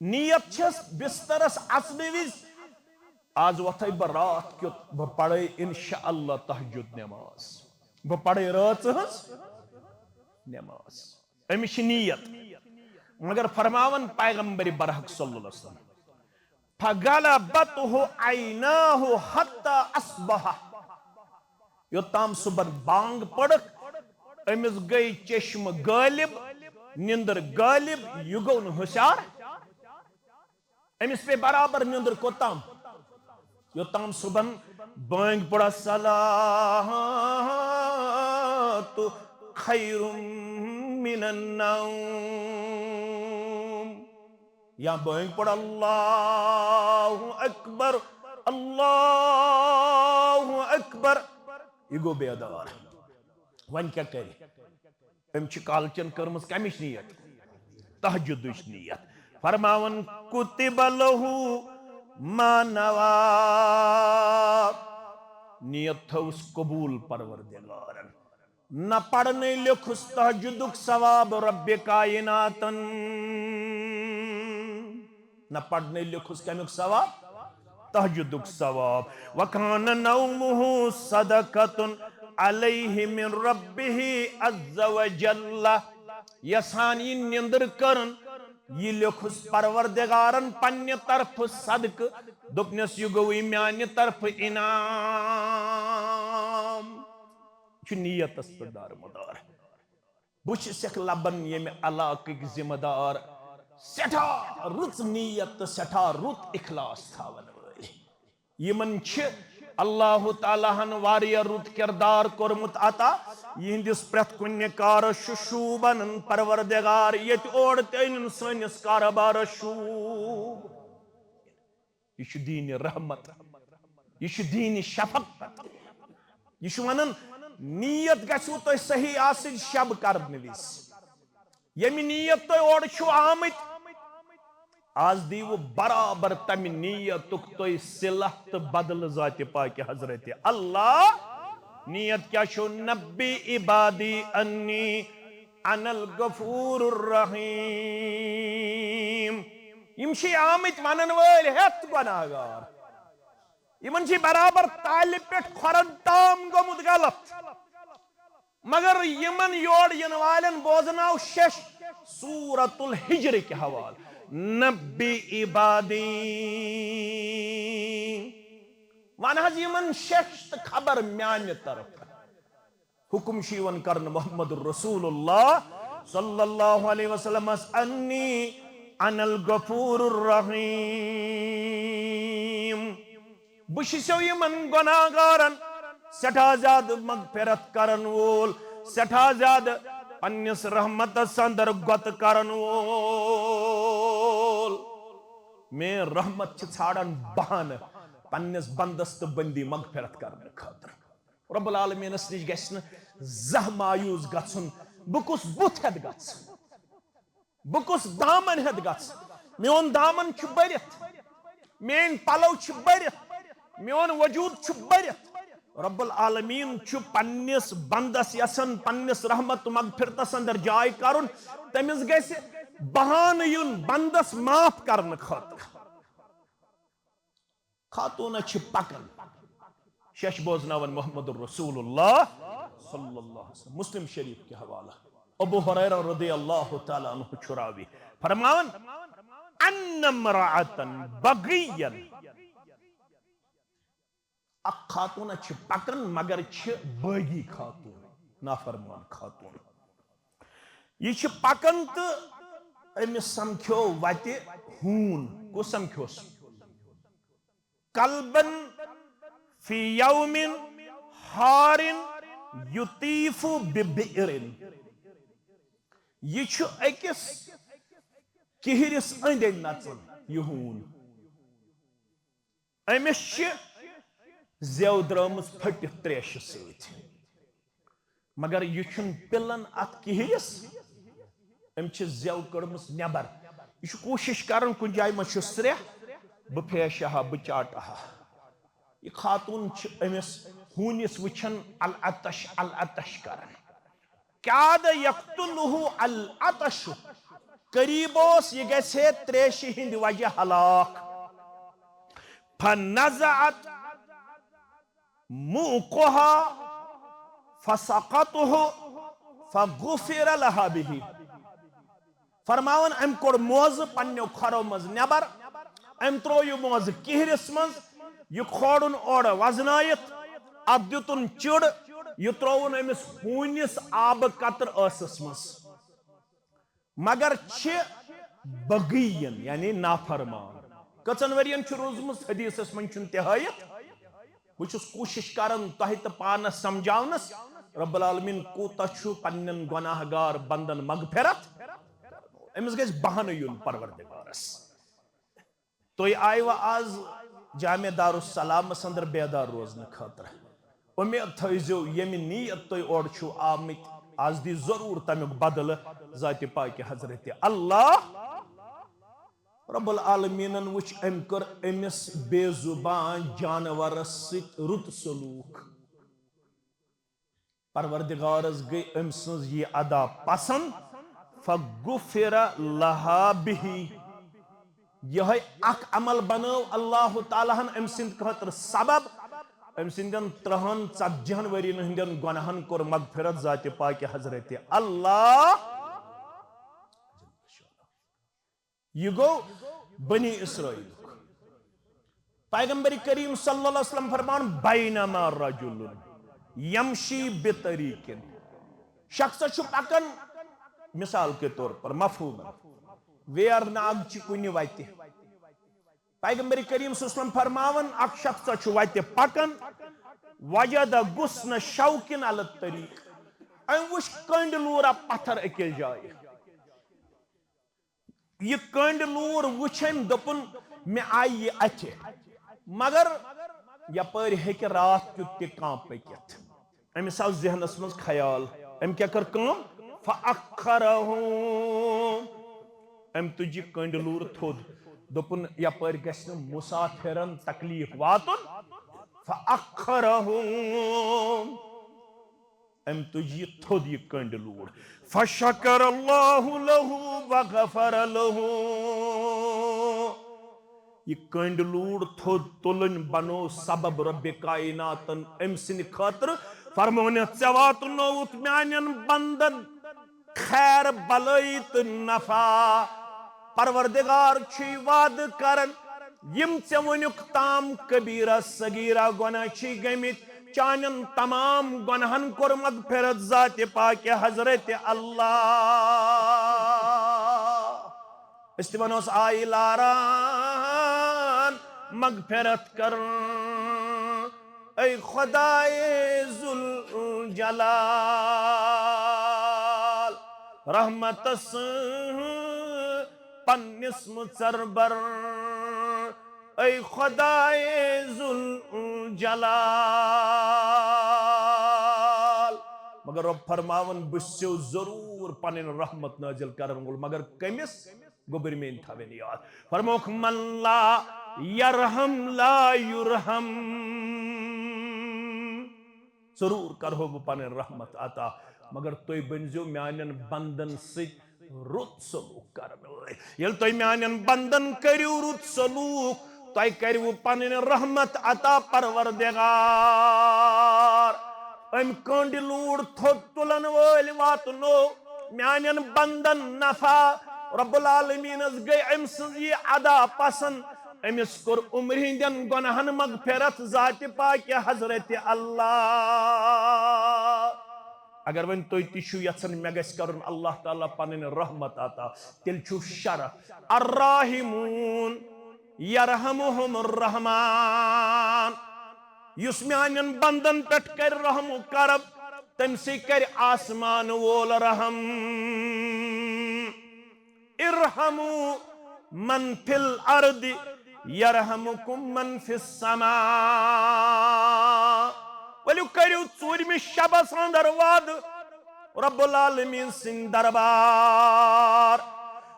نیت چھس بسترس اژنہٕ وِزِ، از وۄتھے بہٕ راتھ کیُتھ، بہٕ پرے انشاءاللہ تہجد نماز، بہٕ پرے رٲژ ہٕنٛز نماز۔ أمِس چھِ نیت۔ مگر فرماوان پیغمبر برحق صلی اللہ علیہ وسلم، فغلبته عیناه حتی اصبح۔ یوٚتام صبحن بانگ پٔڑٕکھ، أمِس گٔے چشمہٕ غٲلب، نِندٕر غٲلب، یہِ گوٚو نہٕ ہوشیار۔ أمِس پیٚیہِ برابر نِندٕر کوٚتام؟ یوٚتام صبحن بانگ پٔڑ، الصلاۃ خیر من النوم۔ یا بٲنگ پٔر، اللہ اکبر، اللہ اکبر، یہِ گوٚو بیدار۔ وۄنۍ کیٛاہ کرِ؟ أمۍ چھِ کالچن کٔرمٕژ کمِچ نیت؟ تہجدٕچ نیت۔ فرماوان، کتب لہ ما نویٰ، نیت تھٲوٕس قبول پروردگارن۔ نہ پرنے لیوٚکھُس تہجدُک ثواب رب کائناتن۔ نہ پرنے لیوٚکھُس کمیُک ثواب؟ تہجدُک ثواب۔ وکان نومہ صدقۃ علیہ من ربہ عز وجل۔ یژھان یہِ نِندٕر کٔرٕن، یہِ لیوٚکھُس پروردگارن پننہِ طرفہٕ صدقہٕ، دوٚپنس، یہِ گوٚوٕے میانہِ طرفہٕ انعام۔ چھُ نیتس پٮ۪ٹھ دارمدار۔ بہٕ چھُسکھ لبن ییٚمہِ علاقٕکۍ ذمہٕ دار سٮ۪ٹھاہ رٕژ نیت تہٕ سٮ۪ٹھاہ رُت اخلاص تھاون وٲلۍ۔ یِمن چھِ اللہ تعالیٰ ہن واریاہ رُت کردار کوٚرمُت عطا۔ یِہنٛدِس پرٛٮ۪تھ کُنہِ کارس چھُ شوٗب انان پروردگار، ییٚتہِ اورٕ تہِ أنِن سٲنِس کارٕبارس شوٗب۔ یہِ چھُ دیٖنِ رحمت، یہِ چھُ دیٖنِ شفقت۔ یہِ چھُ ونان، نیت گژھِوٕ تۄہہِ صحیح آسٕنۍ شب کرنہٕ وِزِ۔ ییٚمہِ نیت تۄہہِ اورٕ چھِو آمٕتۍ، از دیٖوٕ برابر تمہِ نیتُک تُہۍ صلہ تہٕ بدلہٕ ذاتِ پاکہِ حضرت اللہ۔ نیت کیٛاہ چھُو؟ نبی عبادی انی انا الغفور الرحیم۔ یِم چھِ آمٕتۍ ونن وٲلۍ ہٮ۪تھ گۄناہگار۔ یِمن چھِ برابر تالہِ پٮ۪ٹھ کھۄرن تام گوٚمُت غلط۔ مگر یِمن یور یِنہٕ والٮ۪ن بوزناو شیش سورت الحجر کہِ حوالہٕ، نبی عبادی۔ ون حظ یِمن شیش تہٕ خبر میانہِ طرفہٕ۔ حکم چھُ یِوان کرنہٕ محمد رسول اللہ صلی اللہ علیہ وسلمس، انی انا الغفور الرحیم۔ بہٕ چھُسو یِمن گۄناہگارن سٮ۪ٹھاہ زیادٕ مغفرت کرن وول، سٮ۪ٹھاہ زیادٕ پننِس رحمتس اندر غۄطہٕ کرن وول۔ میٲنۍ رحمت چھِ ژھانڈان بہانہٕ پننِس بندس تہٕ بندی مغفرت کرنہٕ خٲطرٕ۔ رب العالمینس نِش گژھِ نہٕ زانٛہہ مایوس گژھُن، بہٕ کُس بُتھ ہٮ۪تھ گژھٕ؟ بہٕ کُس دامن ہٮ۪تھ گژھٕ؟ میون دامن چھُ بٔرِتھ، میٲنۍ پلو چھِ بٔرِتھ، میون وجود چھُ بٔرِتھ۔ رب العالمین چھُ پننِس بندس یژھان پننِس رحمت تہٕ مغفرتس اندر جاے کرُن۔ تٔمِس گژھِ بہانہٕ یُن بندس معاف کرنہٕ خٲطرٕ۔ خاتوٗنہ چھِ پکان۔ شیٚش بوزناوان محمد رسول اللہ صلی اللہ علیہ وسلم۔ مسلم شریف کہِ حوالہٕ۔ ابو ہریرہ رضی اللہ تعالیٰ عنہ چھُ راوی۔ فرماوان، ان امرأة بغیا۔ اکھ خاتوٗنہ چھِ پکان، مگر چھِ بٲغی خاتوٗن، نافرمان خاتوٗن۔ یہِ چھِ پکان تہٕ أمِس سمکھیو وتہِ ہوٗن۔ کُس سمکھیوس؟ کلبن فی یوم حار یطیف ببئر۔ یہِ چھُ أکِس کِہرِس أنٛدۍ أنٛدۍ نژان یہِ ہوٗن۔ أمِس چھِ زٮ۪و درٛٲمٕژ پھٔٹِتھ تریشہِ سۭتۍ۔ مگر یہِ چھُنہٕ پِلان اتھ کِہرِس، أمۍ چھِ زٮ۪و کٔڑمٕژ نٮ۪بر۔ یہِ چھُ کوٗشِش کران کُنہِ جایہِ منٛز چھُ سرٛیٚہہ، بہٕ پھیشہٕ ہا، بہٕ چاٹہٕ ہا۔ یہِ خاتوٗن چھِ أمِس ہوٗنِس وٕچھان العطش العطش کران۔ کاد یقتلہ العطش، قریب اوس یہِ گژھِ ہے تریشہِ ہٕنٛدِ وجہ ہلاک۔ فنزعت موقها فسقته فغفر لها به۔ فرماوان، أمۍ کوٚڑ موزٕ پننیو کھۄرو منٛز نٮ۪بر، أمۍ ترٛوو یہِ موزٕ کِہرِس منٛز، یہِ کھولُن اورٕ وزنٲیِتھ، اَتھ دیُتُن چِڑ، یہِ ترٛووُن أمِس ہوٗنِس آبہٕ قطرٕ ٲسَس منٛز۔ مگر چھِ بغین، یعنی نافرمان۔ کٔژن ؤرین چھُ روٗزمٕژ؟ حدیثس منٛز چھُنہٕ تہِ ہٲیِتھ۔ بہٕ چھُس کوٗشِش کران تۄہہِ تہٕ پانس سمجھاونس، رب العالمین کوٗتاہ چھُ پننٮ۪ن گۄناہ گار بندن مغفرت۔ أمِس گژھِ بہانہٕ یُن پروردگارس۔ تُہۍ آیوٕ آز جامع دارالسلامس اندر بیدار روزنہٕ خٲطرٕ۔ اُمید تھٲیزیو، ییٚمہِ نیت تُہۍ اورٕ چھِو آمٕتۍ، آز دی ضروٗر تمیُک بدلہٕ ذاتِ پاکہِ حضرت اللہ۔ رب العالمینن وٕچھ، أمۍ کٔر أمِس بے زُبان جانورس سۭتۍ رُت سلوٗک۔ پروردگارس گٔے أمۍ سٕنٛز یہِ ادا پسند، فغفر لها به۔ یِہوٚے اکھ عمل بنٲو اللہ تعالیٰ ہن أمۍ سٕنٛدِ خٲطرٕ سبب، أمۍ سٕنٛدٮ۪ن ترٛہن ژتجی ہن ؤرین ہٕنٛدٮ۪ن گۄناہن کوٚر مغفرت ذاتِ پاکہِ حضرت اللہ۔ یہِ گوٚو بنی اسرائیلُک۔ پیغمبر کریم صلی اللہ علیہ وسلم فرمان، بینما رجل یمشی بطریق، شخص چھُ پکان، مثال کے طور پر، مفہوم، ویرناگ چہِ کُنہِ وتہِ۔ پیغمبر کریم صلی اللہ علیہ وسلم فرماوان، اکھ شخص چھُ وتہِ پکان، وجد غصن شوک علی الطریق، أمۍ وُچھ کٔنڈۍ لوٗرا پتھر أکِس جایہِ۔ یہِ کٔنڈۍ لوٗر وٕچھ أمۍ، دوٚپُن، مےٚ آیہِ یہِ اَتھِ، مگر یپٲرۍ ہیٚکہِ راتھ کیُتھ تہِ کانٛہہ پٔکِتھ۔ أمِس آو ذہنس منٛز خیال، أمۍ کیٛاہ کٔر کٲم؟ فَأَخَّرَهُ، أمۍ تُج یہِ کٔنڈۍ لوٗر تھوٚد، دوٚپُن، یپٲرۍ گژھِ نہٕ مُسافِرن تکلیف واتُن۔ فَأَخَّرَهُ، أمۍ تُج یہِ تھوٚد یہِ کٔنڈۍ لوٗر۔ فَشَكَرَ اللَّهُ لَهُ وَغَفَرَ لَهُ۔ یہِ کٔنڈۍ لوٗر تھوٚد تُلٕنۍ بنوو سبب رۄبِ کائناتن أمۍ سٕنٛدِ خٲطرٕ۔ فرمونکھ، ژےٚ واتنووُتھ میانٮ۪ن بندن خیر بلٲیی تہٕ نفع۔ پروردگار چھُے وعدٕ کران، یِم ژےٚ وُنیُک تام کبیرہ صغیرہ گۄناہ چھی گٔمٕتۍ، چانٮ۪ن تمام گۄناہن کوٚر مغفرت ذاتِ پاکہِ حضرت اللہ۔ أسۍ تہِ ونوس، آیہِ لاران مغفرت کرن، اے خدائے ذوالجلال۔ رحمتس پننِس مُژر بر، اے خدائے ذوالجلال۔ مگر رب فرماوان، بہٕ چھُسو ضروٗر پنٕنۍ رحمت نٲزِل کرن وول، مگر کٔمِس؟ گوٚبرۍ میٲنۍ تھاوٕنۍ یاد۔ فرمووُکھ، من لا یرحم لا یرحم۔ ضروٗر کرہو بہٕ پنٕنۍ رحمت عطا، مگر تُہۍ بٔنزیو میانٮ۪ن بندن سۭتۍ رُت سلوٗک کرن وٲلۍ۔ ییٚلہِ تُہۍ میانٮ۪ن بندن کٔرِو رُت سلوٗک، تۄہہِ کَرِوٕ پنٕنۍ رحمت عطا پروردگار۔ أمۍ کٔنٛڈۍ لوٗر تھوٚد تُلن وٲلۍ واتنو میانٮ۪ن بندن نفع۔ رب العالمینس گٔے أمۍ سٕنٛز یہِ ادا پسند۔ أمِس کوٚر عمرِ ہٕنٛدٮ۪ن گۄناہن مغفرت ذاتِ پاکہِ حضرت اللہ۔ اگر وۄنۍ تُہۍ تہِ چھِو یژھان مےٚ گژھِ کرُن اللہ تعالیٰ پنٕنۍ رحمت عطا، تیٚلہِ چھُو شرط، الراحمون یرحمہم الرحمان۔ یُس میانٮ۪ن بندن پٮ۪ٹھ کرِ رحم و کرب، تٔمۍ سٕے کرِ آسمان وول رحم۔ ارحموا من فی الارض یرحمکم من فی السماء۔ ؤلِو کٔرِو ژوٗرمہِ شبس اندر وعدٕ رب العالمین سٕنٛدِ دربار۔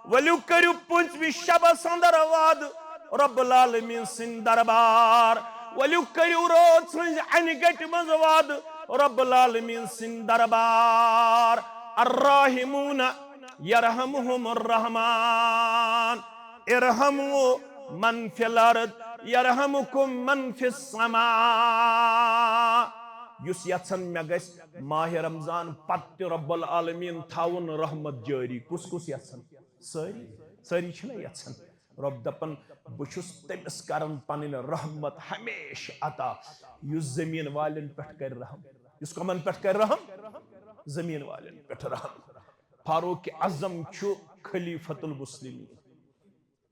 ؤلِو کٔرِو پٲنٛژمہِ شبس اندر وعدٕ رب العالمین سٕنٛدِ دربار۔ ؤلِو کٔرِو رٲژ ہٕنٛزِ انہِ گٹہِ منٛز وعدٕ رب العالمین سٕنٛدِ دربار۔ الراحمون یرحمہم الرحمان، ارحموا من فی الارض یرحمکم من فی السماء۔ یُس یژھان مےٚ گژھِ ماہِ رمضان پتہٕ تہِ رب العالمین تھاوُن رحمت جٲری، کُس کُس یژھان؟ سٲری، سٲری چھِنہ یژھان؟ رب دپان، بہٕ چھُس تٔمِس کران پنٕنۍ رحمت ہمیشہٕ عطا، یُس زٔمیٖن والٮ۪ن پٮ۪ٹھ کرِ رحم۔ یُس کمن پٮ۪ٹھ کرِ رحم؟ زٔمیٖن والٮ۪ن پٮ۪ٹھ رحم۔ فاروق اعظم چھُ خلیفۃ المسلمین،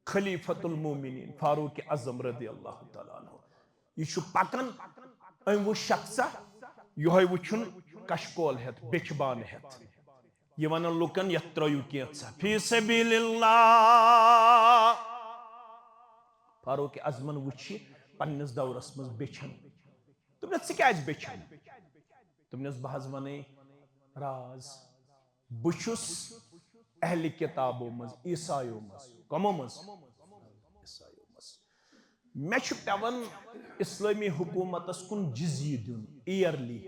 خلیفۃ المومنین فاروق اعظم رضی اللہ تعالیٰ عنہ۔ یہِ چھُ پکان، أمۍ وُچھ شخصا یِہوٚے وُچھُن کشکول ہٮ۪تھ، بیٚچھِ بانہٕ ہٮ۪تھ۔ یہِ ونان لُکن، یتھ ترٲیِو کینٛژھا فی سبیل اللہ۔ فاروق اعظمن وُچھ یہِ پننِس دورس منٛز بیٚچھن۔ دوٚپنس، ژٕ کیازِ بیٚچھن؟ دوٚپنس، بہٕ حظ ونَے راز۔ بہٕ چھُس اہلِ کتابو منٛز، عیسایو منٛز۔ کمو منٛز؟ عیسایو منٛز۔ مےٚ چھُ پٮ۪وان اسلٲمی حکوٗمتس کُن جزیہ دیُن، ایئرلی،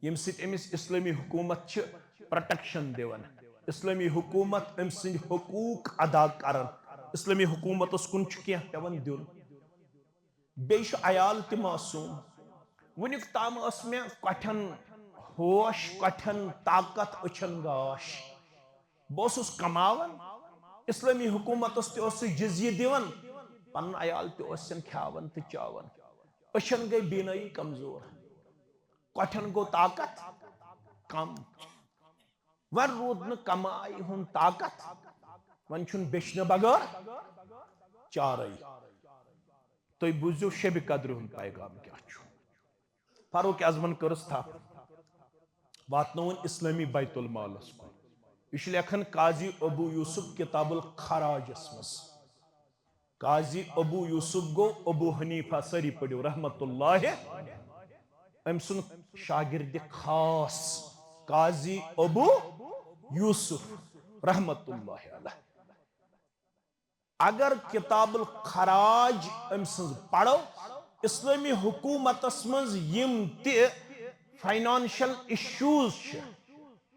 ییٚمہِ سۭتۍ أمِس اسلٲمی حکوٗمت چھِ پروٹیکشن دِوان، اسلٲمی حکوٗمت أمۍ سٕنٛدۍ حقوٗق ادا کران۔ اسلٲمی حکوٗمتس کُن چھُ کینٛہہ پٮ۪وان دیُن۔ بیٚیہِ چھُ عیال تہِ معصوٗم۔ وٕنیُک تام ٲس مےٚ کۄٹھٮ۪ن ہوش، کۄٹھٮ۪ن طاقت، أچھن گاش۔ بہٕ اوسُس کماوان، اسلٲمی حکوٗمتس تہِ اوسُس جزیہ دِوان، پنُن عیال تہِ اوسُن کھیاوان تہٕ چاوان۔ أچھن گٔے بینٲیی کمزور، کۄٹھٮ۪ن گوٚو طاقت کم۔ وۄنۍ روٗد نہٕ کمایہِ ہُنٛد طاقت، وۄنۍ چھُنہٕ بیچھنہٕ بغٲر چارے۔ تُہۍ بوٗزِو شبِ قدرِ ہُنٛد پیغام کیٛاہ چھُ۔ فاروق اعظمن کٔرٕس تھپھ، واتنووُن اسلٲمی بیت المالس کُن۔ یہِ چھُ لیکھان قاضی ابو یوسف کتاب الخراجس منٛز۔ قاضی ابو یوسف گوٚو ابو حنیفہ، سٲری پٔرِو رحمت اللہ، أمۍ سُنٛد شاگرد خاص قاضی ابو یوسف رحمت اللہ علیہ۔ اگر کتاب الخراج أمۍ سٕنٛز پرو، اسلٲمی حکوٗمتس منٛز یِم تہِ فاینانشل ایشوز چھِ،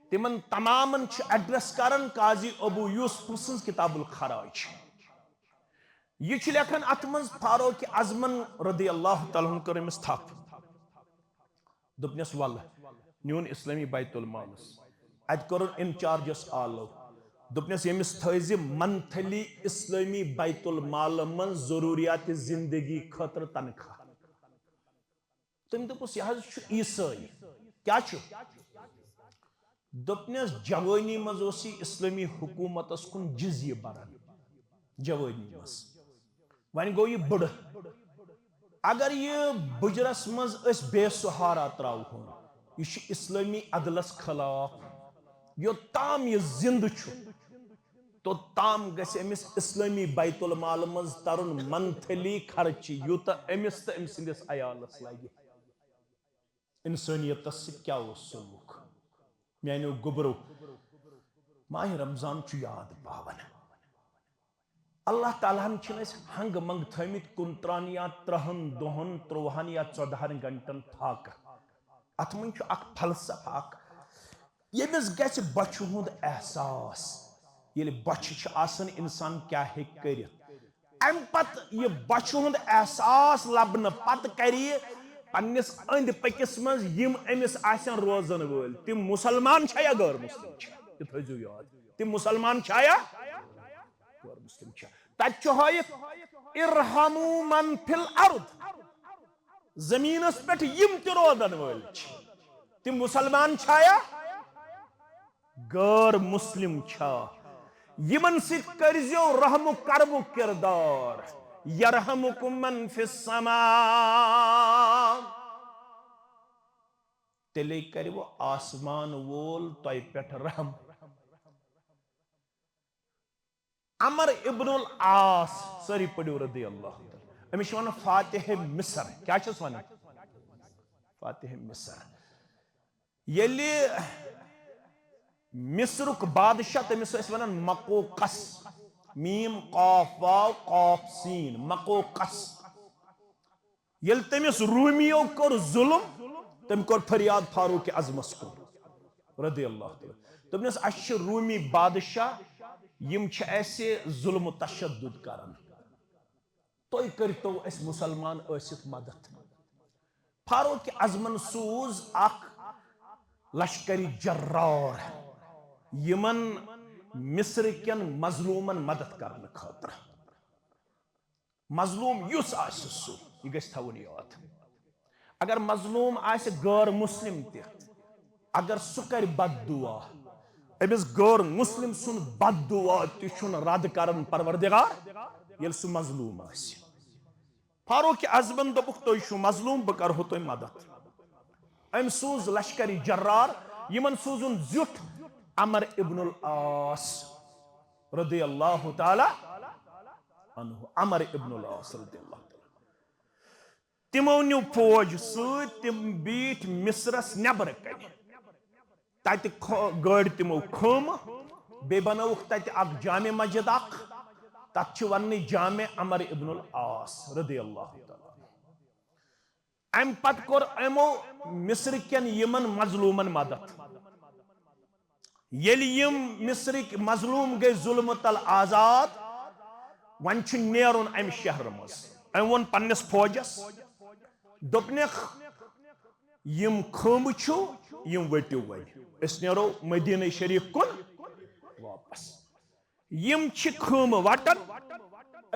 تِمن تمامن چھِ ایڈریس کران قاضی ابو یوسف سٕنٛز کتاب الخراج۔ یہِ چھُ لیکھان اتھ منٛز فاروق اعظمن رضی اللہ تعالیٰ عنہ کٔر أمِس تھپھ۔ دوٚپنس، ولہٕ نیوٗن اسلٲمی بیت المالس، اتہِ کوٚرُن انچارجس آلو۔ دوٚپنس، ییٚمِس تھٲیزِ منتھلی اسلٲمی بیت المال منٛز ضروٗریات زندگی خٲطرٕ تنخواہ۔ تٔمۍ دوٚپُس، یہِ حظ چھُ عیسٲے۔ کیٛاہ چھُ؟ دوٚپنس، جوٲنی منٛز اوس یہِ اسلٲمی حکوٗمتس کُن جزیہ بران، جوٲنی منٛز۔ وۄنۍ گوٚو یہِ بٕڑٕ۔ اگر یہِ بٕجرس منٛز أسۍ بے سہارا ترٛاوہون، یہِ چھُ اسلٲمی عدلس خلاف۔ یوٚتام یہِ زِندٕ چھُ، توٚتام گژھِ أمِس اسلٲمی بیت المال منٛز ترُن منتھلی خرچہِ، یوٗتاہ أمِس تہٕ أمۍ سٕنٛدِس عیالَس لگہِ۔ انسانیتس سۭتۍ کیٛاہ اوس سلوک؟ میانیو گوٚبرو، ماہِ رمضان چھُ یاد پاوان۔ اللہ تعالیٰ ہن چھِنہٕ اَسہِ ہنٛگہٕ منٛگہٕ تھٲومٕتۍ کُنترٛہن یا ترٛہن دۄہن، ترٛوہن یا ژۄدہن گھنٹن فاقہٕ۔ اتھ منٛز چھُ اکھ فلسفہ اکھ۔ ییٚمِس گژھِ بۄچھِ ہُنٛد احساس، ییٚلہِ بۄچھِ چھِ آسان، انسان کیٛاہ ہیٚکہِ کٔرِتھ؟ امہِ پتہٕ یہِ بۄچھِ ہُنٛد احساس لبنہٕ پتہٕ کرِ یہِ پننِس أنٛدۍ پٔکِس منٛز یِم أمِس آسن روزن وٲلۍ، تِم مسلمان چھا یا غٲر مسلم چھا؟ یہِ تھٲیزیو یاد، تِم مسلمان چھا یا غٲر مسلم چھا؟ تتہِ چھُ ہٲیِتھ، "ارحموا من فی الارض"، زمینس پٮ۪ٹھ یِم تہِ روزن وٲلۍ چھِ، تِم مسلمان چھا یا غٲر مسلم چھا؟ یِمن سۭتۍ کٔرزیو رحم و کرمُک کردار۔ یرحمکم من فی السماء۔ تیٚلے کرِ وۄنۍ آسمان وول تۄہہِ پٮ۪ٹھ رحم۔ عمر ابن العاص، سٲری پٔرِو رضی اللہ تعالیٰ۔ أمِس چھِ وَنان فاتح مصر۔ کیٛاہ چھِس وَنان؟ فاتح مصر۔ ییٚلہِ مصرُک بادشاہ، تٔمِس ٲسۍ وَنان مقوقس، میٖم قاف واو قاف سیٖن، مقوقس۔ ییٚلہِ تٔمِس روٗمیو کوٚر ظُلم، تٔمۍ کوٚر فریاد فاروق اعظمس کُن، رضی اللہ تعالیٰ۔ دوٚپنس، "اَسہِ چھِ روٗمی بادشاہ، یِم چھِ اَسہِ ظُلم و تشدد کران۔ تُہۍ کٔرۍتو اَسہِ مسلمان ٲسِتھ مدد۔" فاروق اعظمن سوٗز اکھ لشکری جرار، یِمن مصر کٮ۪ن مظلومن مدد کرنہٕ خٲطرٕ۔ مظلوم یُس آسہِ سُہ، یہِ گژھِ تھاوُن یاد۔ اگر مظلوم آسہِ غٲر مسلم تہِ، اگر سُہ کرِ بد دعا، أمِس غٲر مسلم سُنٛد بد دعا تہِ چھُنہٕ رد کران پروردگار، ییٚلہِ سُہ مظلوم آسہِ۔ فاروق اعظمن دوٚپُکھ، "تُہۍ چھِو مظلوم، بہٕ کرہو تۄہہِ مدد۔" أمۍ سوٗز لشکری جرار، یِمن سوٗزُن زیُٹھ عمر ابن العاص رضی اللہ تعالیٰ عنہ، عمر ابن العاص رضی اللہ تعالیٰ۔ تِمو نیوٗ فوج سۭتۍ، تِم بیٖٹھۍ مصرس نٮ۪برٕ کنہِ۔ تتہِ کھو-، گٲڑۍ تِمو خٲمہٕ، بیٚیہِ بنٲوٕکھ تتہِ اکھ جامع مسجد اکھ، تتھ چھِ وننہٕ جامع عمر ابن العاص رضی اللہ تعالیٰ۔ امہِ پتہٕ کوٚر یِمو مصر کٮ۪ن یِمن مظلومن مدد۔ ییٚلہِ یِم مصرٕکۍ مظلوم گٔے ظلمہٕ تل آزاد، وۄنۍ چھُ نیرُن امہِ شہرٕ منٛز۔ أمۍ ووٚن پننِس فوجس، دوٚپنکھ، "یِم خٲمہٕ چھِو، یِم ؤٹِو وۄنۍ، أسۍ نیرو مدینہ شریف کُن واپس۔" یِم چھِ خٲمہٕ وٹان۔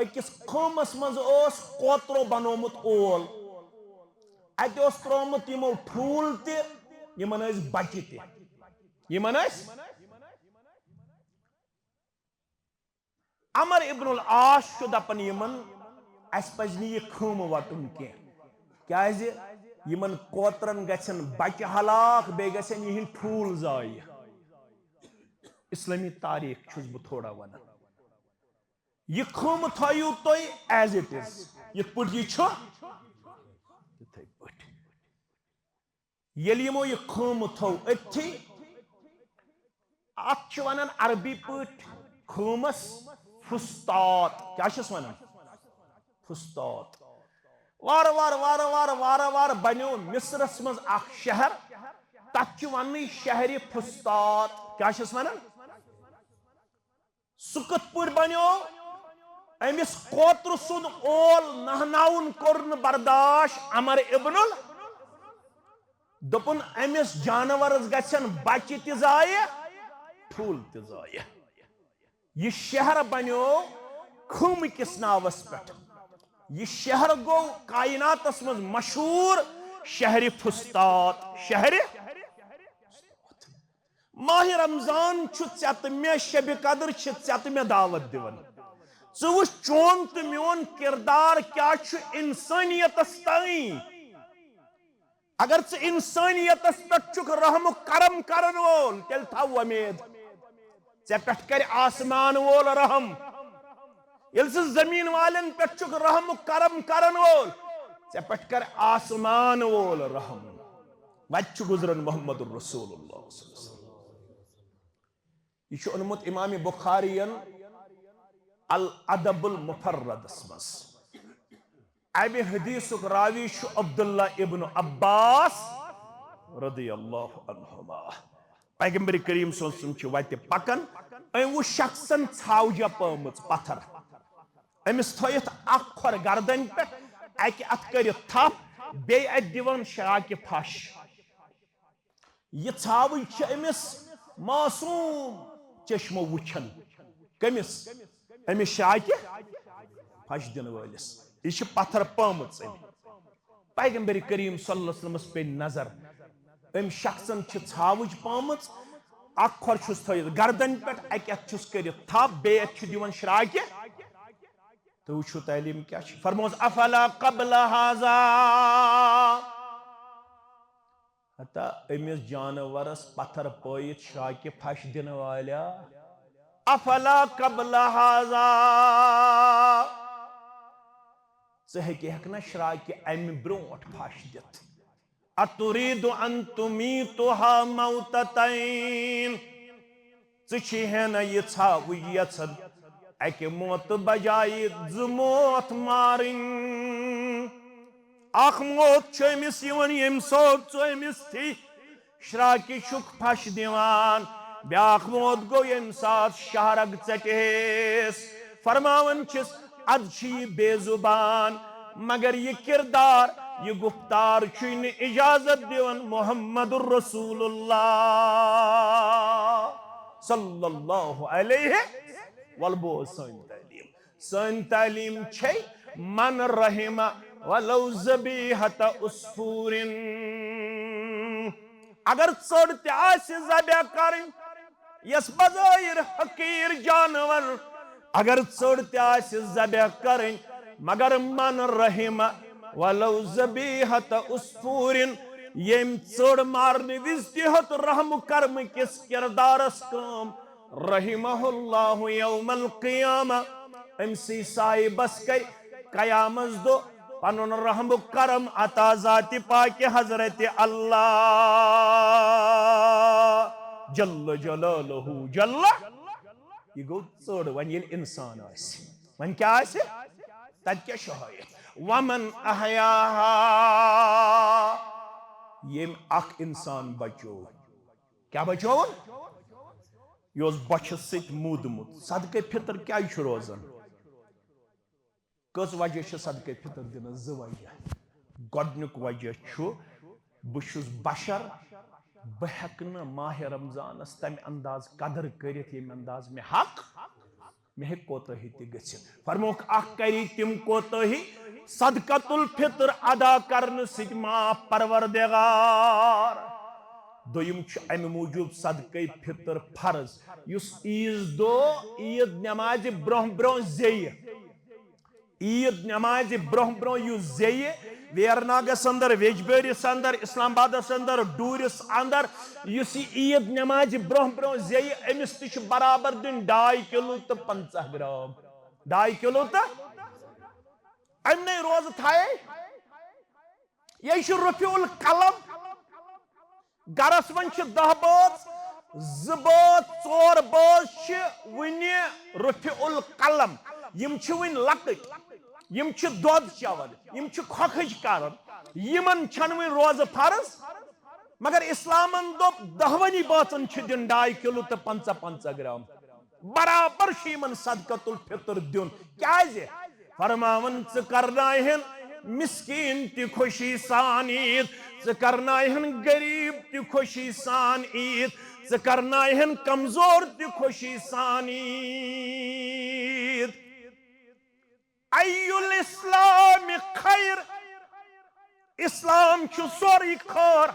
أکِس خٲمس منٛز اوس کوترو بنوومُت اول، اتہِ اوس ترٛوومُت یِمو ٹھوٗل تہِ، یِمن ٲسۍ بچہِ تہِ، یِمن ٲسۍ۔ عمر ابن العاص چھُ دپان یِمن، "اسہِ پزِ نہٕ یہِ خٲمہٕ وٹُن کینٛہہ، کیازِ یِمن کوترن گژھن بچہِ ہلاک، بیٚیہِ گژھن یِہنٛدۍ ٹھوٗل ضایع۔" اسلٲمی تاریخ چھُس بہٕ تھوڑا ونان۔ یہِ خٲمہٕ تھٲیِو تُہۍ as it is، یِتھ پٲٹھۍ یہِ چھُ، تِتھے پٲٹھۍ۔ ییٚلہِ یِمو یہِ خٲمہٕ تھوٚو أتھی، اَتھ چھِ وَنان عربی پٲٹھۍ خٲمَس فُسطاط۔ کیٛاہ چھِس وَنان؟ فُسطاط۔ وارٕ وارٕ، وارٕ وارٕ، وارٕ وارٕ بَنیو مِصرَس منٛز اَکھ شہر، تَتھ چھِ وَننٕے شہرِ فُسطاط۔ کیٛاہ چھِس وَنان؟ سُہ کِتھ پٲٹھۍ بنیو؟ أمِس کوترٕ سُنٛد اول نہناوُن کوٚر نہٕ برداش عمر ابن ال-، دوٚپُن، "أمِس جانورس گژھن بچہِ تہِ ضایع، ٹھوٗل تہِ ضایع۔" یہِ شہر بنیو خٲمہٕ کِس ناوس پٮ۪ٹھ۔ یہِ شہر گوٚو کائناتس منٛز مشہوٗر شہرِ فُسطاط، شہرِ ماہِ رمضان چھُ ژےٚ تہٕ مےٚ، شبِ قدر چھِ ژےٚ تہٕ مےٚ دعوت دِوان۔ ژٕ وٕچھ، چون تہٕ میون کردار کیٛاہ چھُ انسٲنیتس تام۔ اگر ژٕ انسانیتس پٮ۪ٹھ چھُکھ رحم و کرم کرن وول، تیٚلہِ تھاو وۄمید، ژےٚ پٮ۪ٹھ کرِ آسمان وول رحم۔ ییٚلہِ ژٕ زمین والٮ۪ن پٮ۪ٹھ چھُکھ رحم و کرم کرن وول، ژےٚ پٮ۪ٹھ کرِ آسمان وول رحم۔ وتہِ چھُ گُزران محمد رسول اللہ صلی اللہ علیہ وسلم۔ یہِ چھُ اوٚنمُت امام بخاری ین الادب المفردس منٛز۔ امہِ حدیثُک راوی چھُ عبداللہ ابن عباس رضی اللہ عنہما۔ پیغمبر کریم صلی اللہ علیہ وسلم چھِ وتہِ پکان، أمۍ وُچھ شخصن ژھاوجہ پٲمٕژ پتھر۔ أمِس تھٲیِتھ اکھ کھۄر گردنہِ پٮ۪ٹھ، اکہِ اتھٕ کٔرِتھ تھپھ، بیٚیہِ اتھِ دِوان شراکہِ پھش۔ یہِ ژھاوٕج چھِ أمِس معصوم چشمو وٕچھان۔ کٔمِس؟ أمِس شراکہِ پھش دِنہٕ وٲلِس۔ یہِ چھِ پتھر پٲمٕژ أمۍ۔ پیغمبر کریم صلی اللہ علیہ وسلمس پیٚیہِ نظر۔ أمۍ شخصن چھِ ژھاوٕج پٲمٕژ، اکھ کھۄر چھُس تھٲیِتھ گردنہِ پٮ۪ٹھ، اکہِ اَتھٕ چھُس کٔرِتھ تھپھ، بیٚیہِ اَتھٕ چھُ دِوان شراکہِ۔ تُہۍ وٕچھِو تعلیٖم کیٛاہ چھِ۔ فرموس، "افلا قبل ہذا"۔ ہتا أمِس جانورس پتھر پٲیِتھ شراکہِ پھش دِنہٕ والیا، افلا قبل ہذا، ژٕ ہیٚکہِ ہیٚکھ نہ شراکہِ امہِ برونٹھ پھش دِتھ؟ اتريد ان تميتها موتتين، ژٕ چھِ ہے نہ یہِ ژھاوٕج یژھان اکہِ موتہٕ بجایہِ زٕ موت مارٕنۍ؟ اکھ موت چھُ أمِس یِوان، ییٚمہِ سۭتۍ ژٕ أمِس تھی شراکہِ چھُکھ پھش دِوان، بیاکھ موت گوٚو ییٚمہِ ساتہٕ شہرگ ژٹہِ ہیس۔ فرماوان چھِس، ادٕ چھُ یہِ بے زبان، مگر یہِ کردار، یہِ گفتار چھُے نہٕ اجازت دِوان محمد رسول اللہ صلی اللہ علیہ۔ ول بوز سٲنۍ تعلیٖم۔ سٲنۍ تعلیٖم چھے، "من رحم ولو ذبیحۃ عصفور"۔ اگر ژٔر تہِ آسہِ ذبح کرٕنۍ، یس بظاہر حقیر جانور، اگر ژٔر تہِ آسہِ ذبح کرٕنۍ، مگر "من رحم ولو ذبیحۃ عصفور"، ییٚمۍ ژٔر مارنہٕ وِزِ تہِ ہیوٚت رحم کرمہٕ کِس کردارس کٲم، رحمہ اللہ یوم القیامہ، أمۍ سٕے صاحبس کرِ قیامس دۄہ پنُن رحم و کرم عطا ذاتِ پاکِ حضرت اللہ جل جلالہ۔ جل، یہِ گوٚو ژٔر۔ وۄنۍ ییٚلہِ انسان آسہِ، وۄنۍ کیٛاہ آسہِ؟ تتہِ کیٛاہ چھُ ہٲیِتھ؟ ومن احیاہا، ییٚمۍ اکھ انسان بچوو۔ کیٛاہ بچووُن؟ یہِ اوس بۄچھِ سۭتۍ موٗدمُت۔ صدقے فطر کیٛازِ چھُ روزان؟ کٔژ وجہ چھِ صدقے فطر دِنَس؟ زٕ وجہ۔ گۄڈٕنیُک وجہ چھُ، بہٕ چھُس بشر، بہٕ ہٮ۪کہٕ نہٕ ماہِ رمضانس تمہِ انداز قدر کٔرِتھ، ییٚمہِ انداز مےٚ حق، مےٚ ہیٚکہِ کوتٲہی تہِ گٔژھِتھ۔ فرموکھ، اکھ کری تِم کوتٲہی صدقۃ الفطر ادا کرنہٕ سۭتۍ معاف پروردگار۔ دوٚیِم چھُ امہِ موٗجوٗب صدقے فطر فرض، یُس عیٖذ دۄہ عیٖد نمازِ برونٛہہ برونٛہہ زیٚیہِ، عیٖد نمازِ برونٛہہ برونٛہہ یُس زیٚیہِ ویرناگس اندر، ویجبیٲرِس اندر، اسلام آبادس اندر، ڈوٗرِس اندر، یُس یہِ عیٖد نمازِ برونٛہہ برونٛہہ زیٚیہِ، أمِس تہِ چھُ برابر دیُن ڈاے کِلوٗ تہٕ پنٛژاہ گرام۔ ڈاے کِلوٗ تہٕ اَمہِ نَے روزٕ تھایے۔ یہِ چھُ رفیع القلم۔ گرس منٛز چھِ دَہ بٲژ، زٕ بٲژ، ژور بٲژ چھِ وُنہِ رفیع القلم۔ یِم چھِ وُنہِ لۄکٕٹۍ، یِم چھِ دۄد چٮ۪وان، یِم چھِ کھۄکھٕج کران، یِمن چھنہٕ وُنہِ روزٕ فرض۔ مگر اسلامن دوٚپ، دَہوٕنی بٲژن چھُ دیُن ڈاے کِلوٗ تہٕ پنٛژاہ پنٛژاہ گرام۔ برابر چھُ یِمن صدقۃ الفطر دیُن۔ کیازِ؟ فرماوان، ژٕ کرناوہن مسکین تہِ خوشی سان عیٖد، ژٕ کرناوہن غریب تہِ خوشی سان عیٖد، ژٕ کرناوہن کمزور تہِ خوشی سان عیٖد۔ ای الاسلام خیر، اسلام چھُ سورُے خٲر۔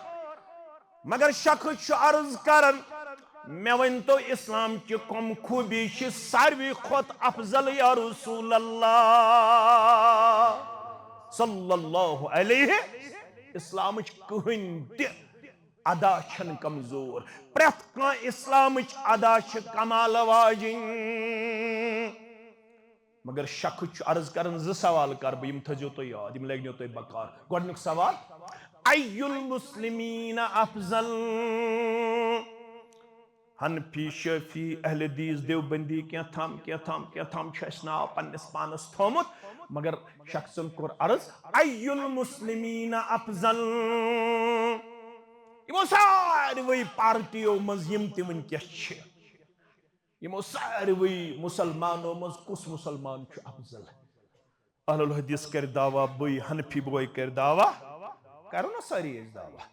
مگر شخص چھُ عرض کران، مےٚ ؤنۍتو، اسلام چہِ کۄم خوٗبی چھِ ساروی کھۄتہٕ افضل یا رسول اللہ صلی اللہ علیہ؟ اسلامٕچ کٕہٕنۍ تہِ ادا چھنہٕ کمزور۔ پرٛٮ۪تھ کانٛہہ اسلامٕچ ادا چھِ کمال واجِنۍ۔ مگر شخص چھُ عرض کران، زٕ سوال کرٕ بہٕ، یِم تھٲزیو تُہۍ یاد، یِم لگنیو تۄہہِ بکار۔ گۄڈنیُک سوال، ای المسلمین افضل؟ حنفی، شافعی، اہل حدیث، دیوبندی، کینٛہہ تام، کینٛہہ تام، کینٛہہ تام چھُ اَسہِ ناو پننِس پانس تھومُت، مگر شخصن کوٚر عرض، ای المسلمین افضل؟ یِمو ساروٕے پارٹیو منٛز یِم تہِ وٕنکیٚس چھِ، یِمو ساروٕے مُسلمانو منٛز کُس مُسلمان چھُ افضل؟ اہل الحدیث کرِ دعویٰ، بٕے حنفی بوے کرِ دعویٰ، کرو نا سٲری أسۍ دعویٰ؟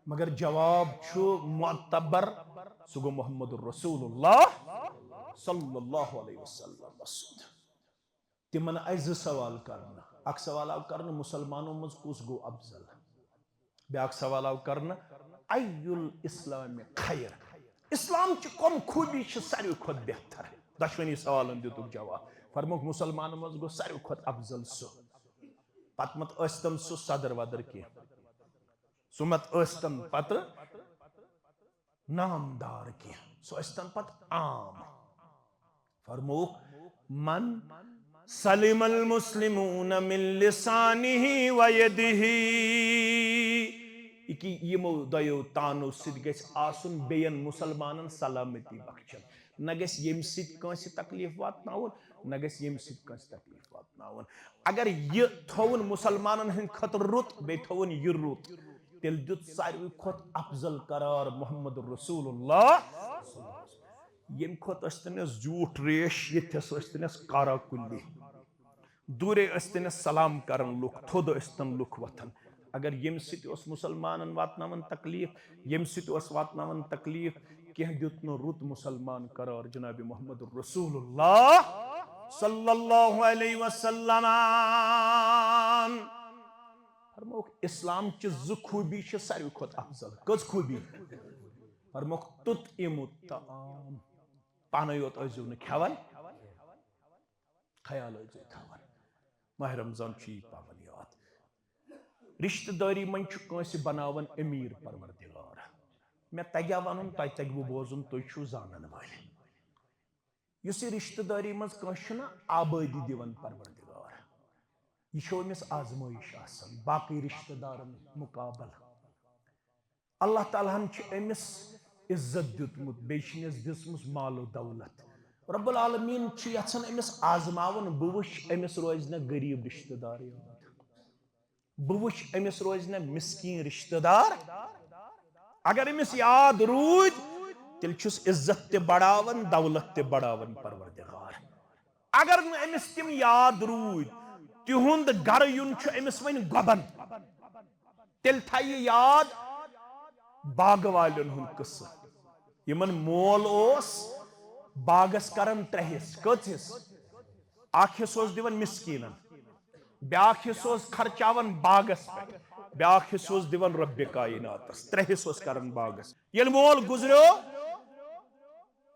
مگر جواب چھُ معتبر، سُہ گوٚو محمد رسول اللہ صلی اللہ علیہ وسلم سُنٛد۔ تِمن آیہِ زٕ سوال کرنہٕ۔ اکھ سوال آو کرنہٕ، مُسلمانو منٛز کُس گوٚو افضل؟ بیاکھ سوال آو کرنہٕ، ای الاسلام خیر؟ اسلام چہِ کم خوٗبی چھِ ساروی کھۄتہٕ بہتر؟ دۄشوٕنی سوالن دِتُکھ جواب۔ فرمووُکھ، مُسلمانن منٛز گوٚو ساروی کھۄتہٕ افضل سُہ، پتہٕ مت ٲسۍتن سُہ صدر ودر کینٛہہ، سُہ مت ٲسۍتن پتہٕ نامدار کینٛہہ، سُہ ٲسۍتن پتہٕ عام۔ فرمووُکھ، من سلم المسلمون من لسانہ و یدہ۔ یہِ کہِ یِمو دۄیو تانو سۭتۍ گژھِ آسُن بیٚین مُسلمانن سلامتی بخشن۔ نہ گژھِ ییٚمہِ سۭتۍ کٲنٛسہِ تکلیف واتناوُن، نہ گژھِ ییٚمہِ سۭتۍ کٲنٛسہِ تکلیف واتناوُن۔ اگر یہِ تھوُن مُسلمانن ہٕنٛدِ خٲطرٕ رُت، بیٚیہِ تھوُن یہِ رُت، تیٚلہِ دیُت ساروی کھۄتہٕ افضل قرار محمد رسول اللہ۔ ییٚمہِ کھۄتہٕ ٲسۍ تٔمِس زیوٗٹھ ریش، ییٚتھس ٲسۍ تٔمِس کارا کُلی۔ دوٗرے ٲسۍ تٔمِس سلام کران لُکھ، تھوٚد ٲسۍ تن لُکھ وۄتھان۔ اگر ییٚمہِ سۭتۍ اوس مُسلمانن واتناوان تکلیف، ییٚمہِ سۭتۍ اوس واتناوان تکلیف، کینٛہہ دیُت نہٕ رُت مُسلمان قرار جناب محمد رسول اللہ صلی اللہ علیہ وسلم۔ فرمووُکھ، اسلام چہِ زٕ خوٗبی چھِ ساروی کھۄتہٕ افضل۔ کٔژ خوٗبی؟ فرمووُکھ، تطعیم الطعام، پانے یوت ٲسۍزیو نہٕ کھٮ۪وان، خیال ٲسۍزیو تھاوان۔ ماہ رمضان چھُ یہِ پاوان یاد۔ رشتہٕ دٲری منٛز چھُ کٲنٛسہِ بناوان امیر پروردگار۔ مےٚ تگیٛا ونُن، تۄہہِ تگوٕ بوزُن، تُہۍ چھِو زانن وٲلۍ۔ یُس یہِ رشتہٕ دٲری منٛز کٲنٛسہِ چھُنہ آبٲدی دِوان پروردگار، یہِ چھو أمِس آزمٲیش آسان باقٕے رشتہٕ دارن مقابل۔ اللہ تعالیٰ ہن چھِ أمِس عزت دیُتمُت، بیٚیہِ چھِنَس دِژمٕژ مال و دولت۔ رب العالمین چھُ یژھان أمِس آزماوُن، بہٕ وٕچھ أمِس روزِ نہ غریٖب رشتہٕ دار یاد، بہٕ وٕچھ أمِس روزِ نہ مسکین رشتہٕ دار۔ اگر أمِس یاد روٗدۍ، تیٚلہِ چھُس عزت تہِ بڑاوان، دولت تہِ بڑاوان پروردگار۔ اگر نہٕ أمِس تِم یاد روٗدۍ، تِہُنٛد گرٕ یُن چھُ أمِس وۄنۍ گۄبن۔ تیٚلہِ تھایہِ یاد باغہٕ والٮ۪ن ہُنٛد قصہٕ۔ یِمن مول اوس باغس کران ترٛےٚ حصہٕ۔ کٔژ حصہٕ؟ اکھ حصہٕ اوس دِوان مسکیٖنن، بیٛاکھ حصہٕ اوس خرچاوان باغس پٮ۪ٹھ، بیٛاکھ حصہٕ اوس دِوان رۄبِ کایناتس۔ ترٛےٚ حصہٕ اوس کران باغس۔ ییٚلہِ مول گُزریو،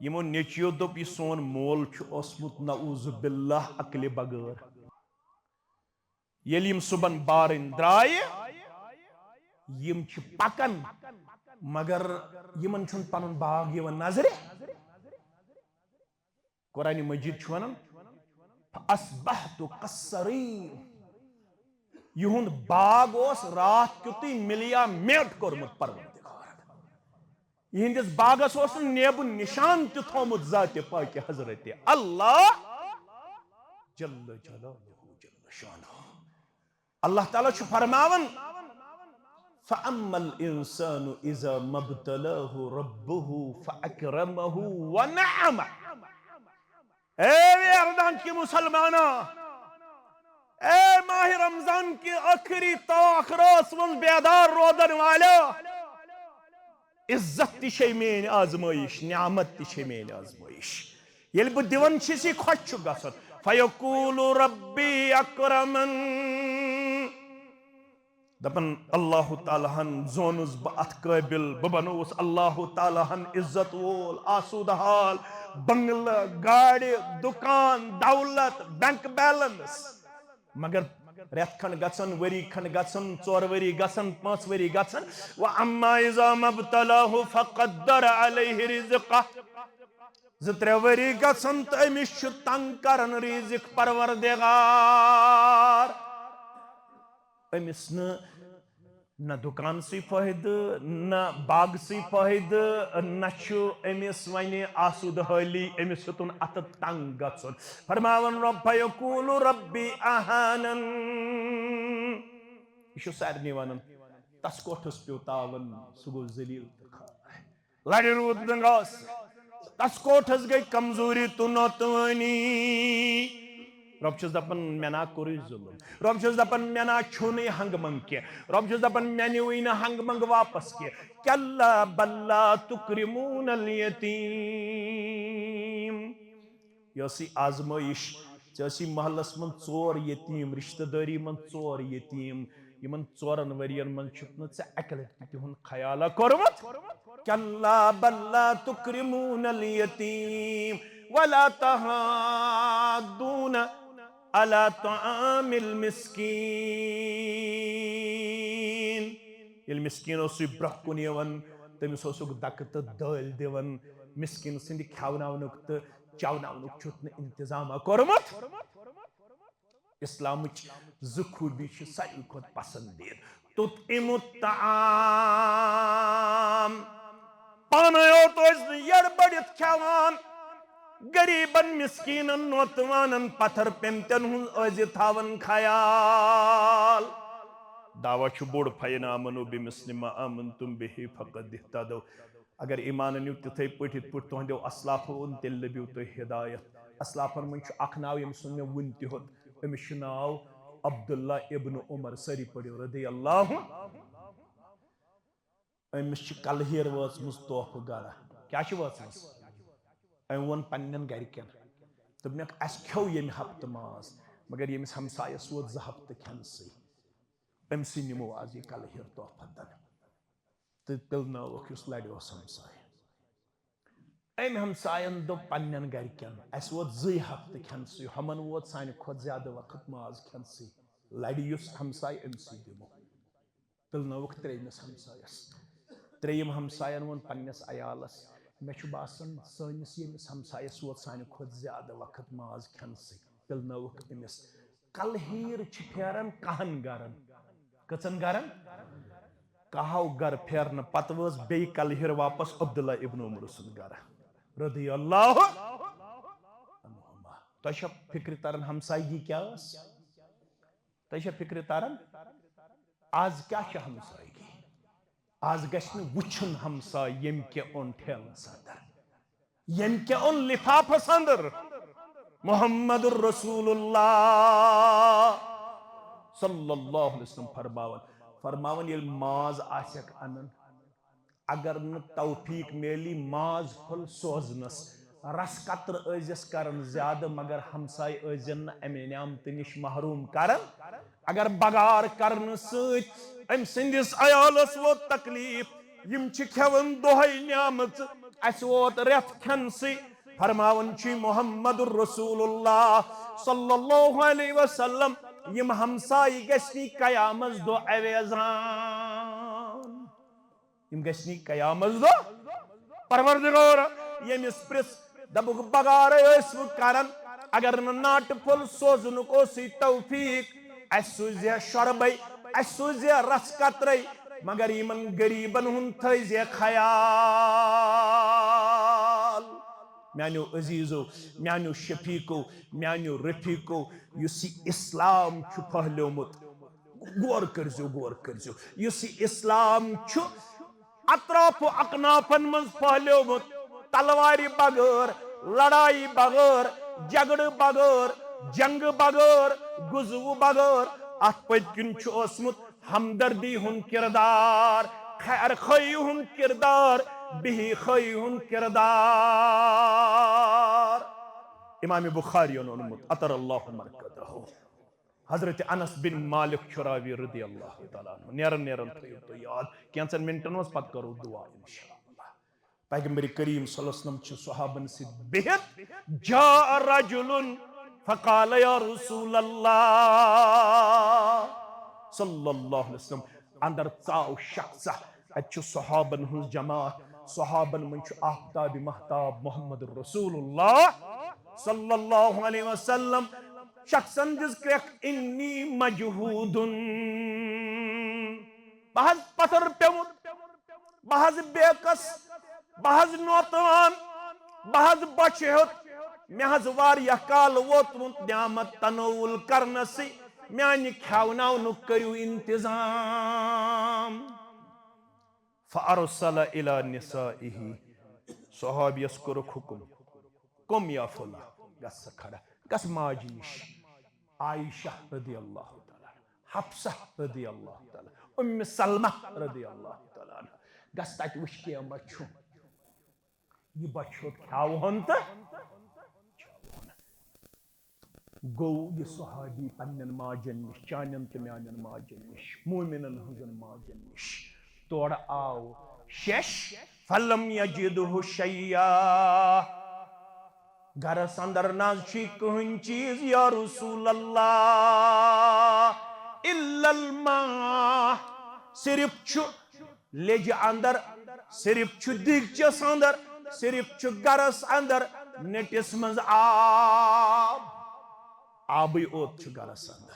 یِمو نیٚچویو دوٚپ، یہِ سون مول چھُ اوسمُت نعوذ باللہ عقلہِ بغٲر۔ ییٚلہِ یِم صُبحن بارٕنۍ درٛایہِ، یِم چھِ پکان، مگر یِمن چھُنہٕ پنُن باغ یِوان نظرِ۔ قرآن مجید چھُ ونان، "فَأَصْبَحْتُ كَالصَّرِيمِ"، یِہُنٛد باغ اوس راتھ کیُتُے مِلیامیٹ کوٚرمُت پروردگارن۔ یِہنٛدِس باغس اوس نہٕ نیبُن نشان تہِ تھومُت ذاتِ پاکِ حضرت اللہ جل جلالہ جل شانہ۔ اللہ تعالیٰ چھُ فرماوان، "فَأَمَّا الْإِنسَانُ إِذَا مَا ابْتَلَاهُ رَبُّهُ فَأَكْرَمَهُ وَنَعَّمَهُ۔" اے ویردان کی مسلمانہ، اے ماہ رمضان کی آخری تاخ رٲژ منٛز بیدار روزن والو، عزت تہِ چھے میٲنۍ آزمٲیش، نعمت تہِ چھے میٲنۍ آزمٲیش۔ ییٚلہِ بہٕ دِوان چھُس، یہِ خۄش چھُ گژھان۔ فَيَقُولُ رَبِّي أَكْرَمَنِ۔ دَپان، اللہ تعالیٰ ہن زونُس بہٕ اَتھ قٲبِل، بہٕ بنووُس اللہ تعالیٰ ہن عزت وول، آسوٗدٕ حال، بنگلہٕ، گاڑِ، دُکان، دولت، بینک بیلنس۔ مگر رٮ۪تھ کھنڈ گژھن، ؤری کھنڈ گژھن، ژور ؤری گژھن، پانٛژھ ؤری گژھن۔ وَأَمَّا إِذَا مَا ابْتَلَاهُ فَقَدَّرَ عَلَيْهِ رِزْقَهُ۔ زٕ ترٛےٚ ؤری گژھن تہٕ أمِس چھُ تنگ کران رِزق پروردگار۔ أمِس نہٕ نہ دُکانسٕے فٲیدٕ، نہ باغسٕے فٲیدٕ، نہ چھُ أمِس وۄنۍ آسوٗدٕ حٲلی، أمِس ہیوٚتُن اَتھٕ تنگ گژھُن۔ فرماوان رۄب، فَيَقُولُ رَبِّ أَهَانَنِ۔ یہِ چھُ سارنٕے وَنان، تَس کوٹھَس پیوٚو تاوَن، سُہ گوٚو ذلیٖل تہٕ خوار۔ لَرِ روٗد نہٕ گاس، تَس کوٹھَس گٔے کمزوٗری تہٕ ناتوٲنی۔ رۄب چھُس دَپان، مےٚ نا کوٚرُے ظُلُم۔ رۄب چھُس دَپان، مےٚ نا چھُنہٕ یہِ ہنٛگہٕ منٛگہٕ کینٛہہ۔ رۄب چھُس دَپان، مےٚ نیوٗوٕے نہٕ ہنٛگہٕ منٛگہٕ واپس کینٛہہ۔ کَلّا بَل لَا تُکرِمُونَ الْيَتِيمَ۔ یہِ ٲسٕے آزمٲیِش۔ ژےٚ ٲسی محلس منٛز ژور یتیٖم، رشتہٕ دٲری منٛز ژور یتیٖم۔ یِمن ژورن ؤرین منٛز چھُکھ نہٕ ژےٚ اَکہِ لٹہِ تہِ تِہُنٛد خیالا کوٚرمُت۔ کَلّا بَل لَا تُکرِمُونَ الْيَتِيمَ وَلَا تَحَاضُّونَ عَلَىٰ طَعَامِ الْمِسْكِينِ۔ ییٚلہِ مِسکیٖن اوسُے برٛونٛہہ کُن یِوان، تٔمِس اوسُکھ دَکہٕ تہٕ دٲلۍ دِوان، مِسکیٖن سٕنٛدِ کھٮ۪وناونُک تہٕ چاوناونُک چھُتھ نہٕ انتظاما کوٚرمُت۔ اسلامٕچ زٕ خوٗبی چھِ ساروی کھۄتہٕ پسندیٖد۔ تُطعِمُ الطَّعَامَ، پانَے یوت ٲسۍ نہٕ یَڑ بٔڑِتھ کھٮ۪وان، غریٖبن، مِسکیٖنن، نوتوانن، پتھر پیمتٮ۪ن ہُنٛد ٲسۍ زِ تھاوان خیال۔ دعویٰ چھُ بوٚڑ، فَإِنْ آمَنُوا بِمِثْلِ مَا آمَنْتُم بِهِ فَقَدِ اهْتَدَوْا۔ اگر ایمان أنِو تِتھے پٲٹھۍ یِتھ پٲٹھۍ تُہنٛدیو اسلافو اوٚن، تیٚلہِ لٔبِو تُہۍ ہدایت۔ اسلافن منٛز چھُ اکھ ناو، ییٚمہِ سُنٛد مےٚ وُنہِ تہِ ہیوٚت، أمِس چھُ ناو عبداللہ ابن عمر۔ سٲری پٔرِو رضی اللہ۔ أمِس چھِ کلہٕ ہیر وٲژمٕژ تحفہٕ گرٕ۔ کیٛاہ چھِ وٲژمٕژ؟ أمۍ ووٚن پننٮ۪ن گرِکٮ۪ن، دوٚپنَکھ، "اَسہِ کھیوٚو ییٚمہِ ہفتہٕ ماز، مگر ییٚمِس ہمسایَس ووت زٕ ہفتہٕ کھٮ۪نسٕے، أمۍ سٕے نِمو آز یہِ کلہٕ ہیر تحفہٕ دِنہٕ۔" تہٕ پِلنٲوٕکھ یُس لرِ اوس ہمسایہِ۔ أمۍ ہمساین دوٚپ پننٮ۪ن گرِکٮ۪ن، "اَسہِ ووت زٕے ہفتہٕ کھٮ۪نسٕے، ہُمن ووت سانہِ کھۄتہٕ زیادٕ وقت ماز کھٮ۪نسٕے، لرِ یُس ہمسایہِ أمۍ سٕے دِمو۔" پِلنٲوٕکھ ترٛیٚیمِس ہمسایس۔ ترٛیٚیِم ہمساین ووٚن پننِس عیالس، "مےٚ چھُ باسان سٲنِس ییٚمِس ہمسایس ووت سانہِ کھۄتہٕ زیادٕ وقت ماز کھٮ۪نسٕے۔" پِلنٲوٕکھ أمِس۔ کلہٕ ہیٖر چھِ پھیران کہن گرن۔ کٔژن گرن؟ کہو گرٕ پھیرنہٕ پتہٕ وٲژ بیٚیہِ کلہٕ ہیٖر واپس عبداللہ ابن عمر سُنٛد گرٕ۔ رضی اللہ عنہما۔ تۄہہِ چھا فکرِ تران ہمسایگی کیٛاہ ٲس؟ تۄہہِ چھا فکرِ تران؟ آز کیٛاہ چھِ ہمسایگی؟ آز گژھِ نہٕ وٕچھُن ہمساے ییٚمۍ کیٛاہ اوٚن ٹھیلس اندر، ییٚمۍ کیٛاہ اوٚن لفافس اندر۔ محمد رسول اللہ صلی اللہ علیہ وسلم فرماوان، فرماوان، ییٚلہِ ماز آسٮ۪کھ انان، اگر نہٕ توفیق میلی ماز پھوٚل سوزنس، رس قطرٕ ٲسۍزٮ۪س کران زیادٕ، مگر ہمسایہِ ٲسۍزٮ۪ن نہٕ امہِ نعمتہٕ نِش محروم کران۔ اگر بغار کرنہٕ سۭتۍ أمۍ سٕنٛدِس عیالس ووت تکلیف، یِم چھِ کھٮ۪وان دۄہے نعمژٕ، اَسہِ ووت رٮ۪تھ کھٮ۪نسٕے۔ فرماوان چھُ محمد رسول اللہ صلی اللہ علیہ وسلم، یِم ہمسایہِ گژھِ نہٕ قیامس دۄہ اویزان۔ یِم گژھِ نہٕ قیامس دۄہ۔ پروردگار، ییٚمِس پرٛژھ، دپُکھ، بغارے ٲسۍ وٕ کران، اگر نہٕ ناٹہٕ پھوٚل سوزنُک اوسُے توفیق، اَسہِ سوٗزِ ہے شۄربے، اَسہِ سوٗزِ ہے رس قطرے، مگر یِمن غریٖبن ہُنٛد تھٲیزِ خیال۔ میانیو عزیزو، میانیو شفیقو، میانیو رفیقو، یُس یہِ اسلام چھُ پھٔہلیومُت، غور کٔرزیو، غور کٔرزیو۔ یُس یہِ اسلام چھُ اطراف و اکنافن منٛز پھٔہلیومُت، تلوارِ بغٲر، لڑایہِ بغٲر، جھگڑٕ بغٲر، جنگہٕ بغٲر، گُزوٕ بغٲر، اتھ پٔتۍ کِنۍ چھُ اوسمُت ہمدردی ہُنٛد کردار، خیر خواہی ہُنٛد کردار، بے حیٲیی ہُنٛد کردار۔ امام بخاری یَن اوٚنمُت، عطر اللہ مرقدہ۔ حضرت انس بن مالک چھُ راوی رضی اللہ تعالیٰ عنہ۔ نیران نیران تھٲیِو تُہۍ یاد، کینٛژن منٹن منٛز پتہٕ کرو دعا انشاءاللہ۔ پیغمبر کریم صلی اللہ علیہ وسلم چھُ صحابن سۭتۍ بِہِتھ، جاء رجل فقال یا رسول اللہ صلی اللہ علیہ وسلم، اندر ژاو شخصہ، اتہِ چھُ صحابن ہٕنٛز جماعت، صحابن منٛز چھُ آفتاب محتاب محمد رسول اللہ صلی اللہ علیہ وسلم۔ شخصن دِژ کرٛٮ۪کھ، انی مجہودن، بہٕ حظ پتھر پیوٚمُت، بہٕ حظ بیکس، بہٕ حظ نوتان، بہٕ حظ بۄچھِ ہیوٚت، مےٚ حظ واریاہ کال ووتمُت نعمت تناول کرنسٕے، میانہِ کھیاوناونُک کٔرِو انتظام۔ فارسل الی نسائہ، صحابیس کوٚرُکھ حکم، قم یا فلاں، گژھ سا کھڑا، گژھ ماجہِ نِش، عائشہ رضی اللہ تعالیٰ عنہ، حفصہ رضی اللہ تعالیٰ، ام سلمہ رضی اللہ تعالیٰ عنہ، گژھ تتہِ وٕچھ کینٛہہ ما چھُ، یہِ بۄچھِ ہیوٚت کھیاوہون تہٕ گوٚو یہِ صحابی پننٮ۪ن ماجن نِش، چانٮ۪ن تہٕ میانٮ۪ن ماجن نِش، مومنن ہٕنٛزن ماجن نِش۔ تورٕ آو شیش، فلم یجدہ شیئا، گرس اندر نہ حظ چھُ کٕہٕنۍ چیٖز یا رسول اللہ، الا الماء، صرف چھُ لیٚجہِ اندر، صرف چھُ دیگچس اندر، صرف چھُ گرس اندر نٔٹِس منٛز آب، آبٕے اوت چھُ گرس اندر۔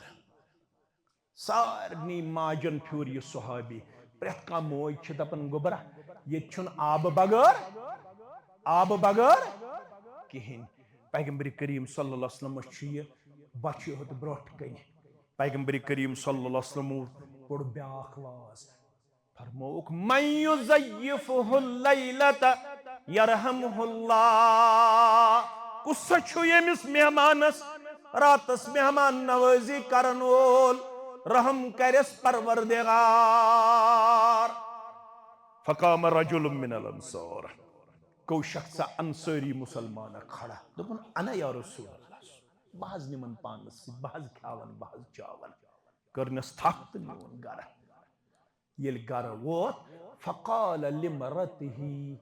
سارنٕے ماجن پھیوٗر یہِ صحابی۔ پرٛٮ۪تھ کانٛہہ موج چھِ دپان، گوٚبرا، ییٚتہِ چھُنہٕ آبہٕ بغٲر، آبہٕ بغٲر کِہیٖنۍ۔ پیغمبر کریم صلی اللہ علیہ وسلمس چھُ یہِ بۄچھِ ہیوٚت برٛونٛٹھ کنہِ۔ پیغمبر کریم صلی اللہ علیہ وسلم پوٚر بیٛاکھ واز۔ فرمووُکھ، من یضیفہ اللیلۃ یرحمہ اللہ، کُس سا چھُ ییٚمِس مہمانس راتس مہمان نوازی کرن وول، رحم کرس پروردگار۔ فقام رجل من الانصار، گوٚو شخصا انصٲری مسلمانہ کھڑا، دوٚپُن، انا یا رسول اللہ، بہٕ حظ نِمن پانس سۭتۍ، بہٕ حظ کھیاون، بہٕ حظ چاون۔ کٔرنس تھپھ تہٕ نیوٗن گرٕ۔ ییٚلہِ گرٕ ووت، فقال لامرأته،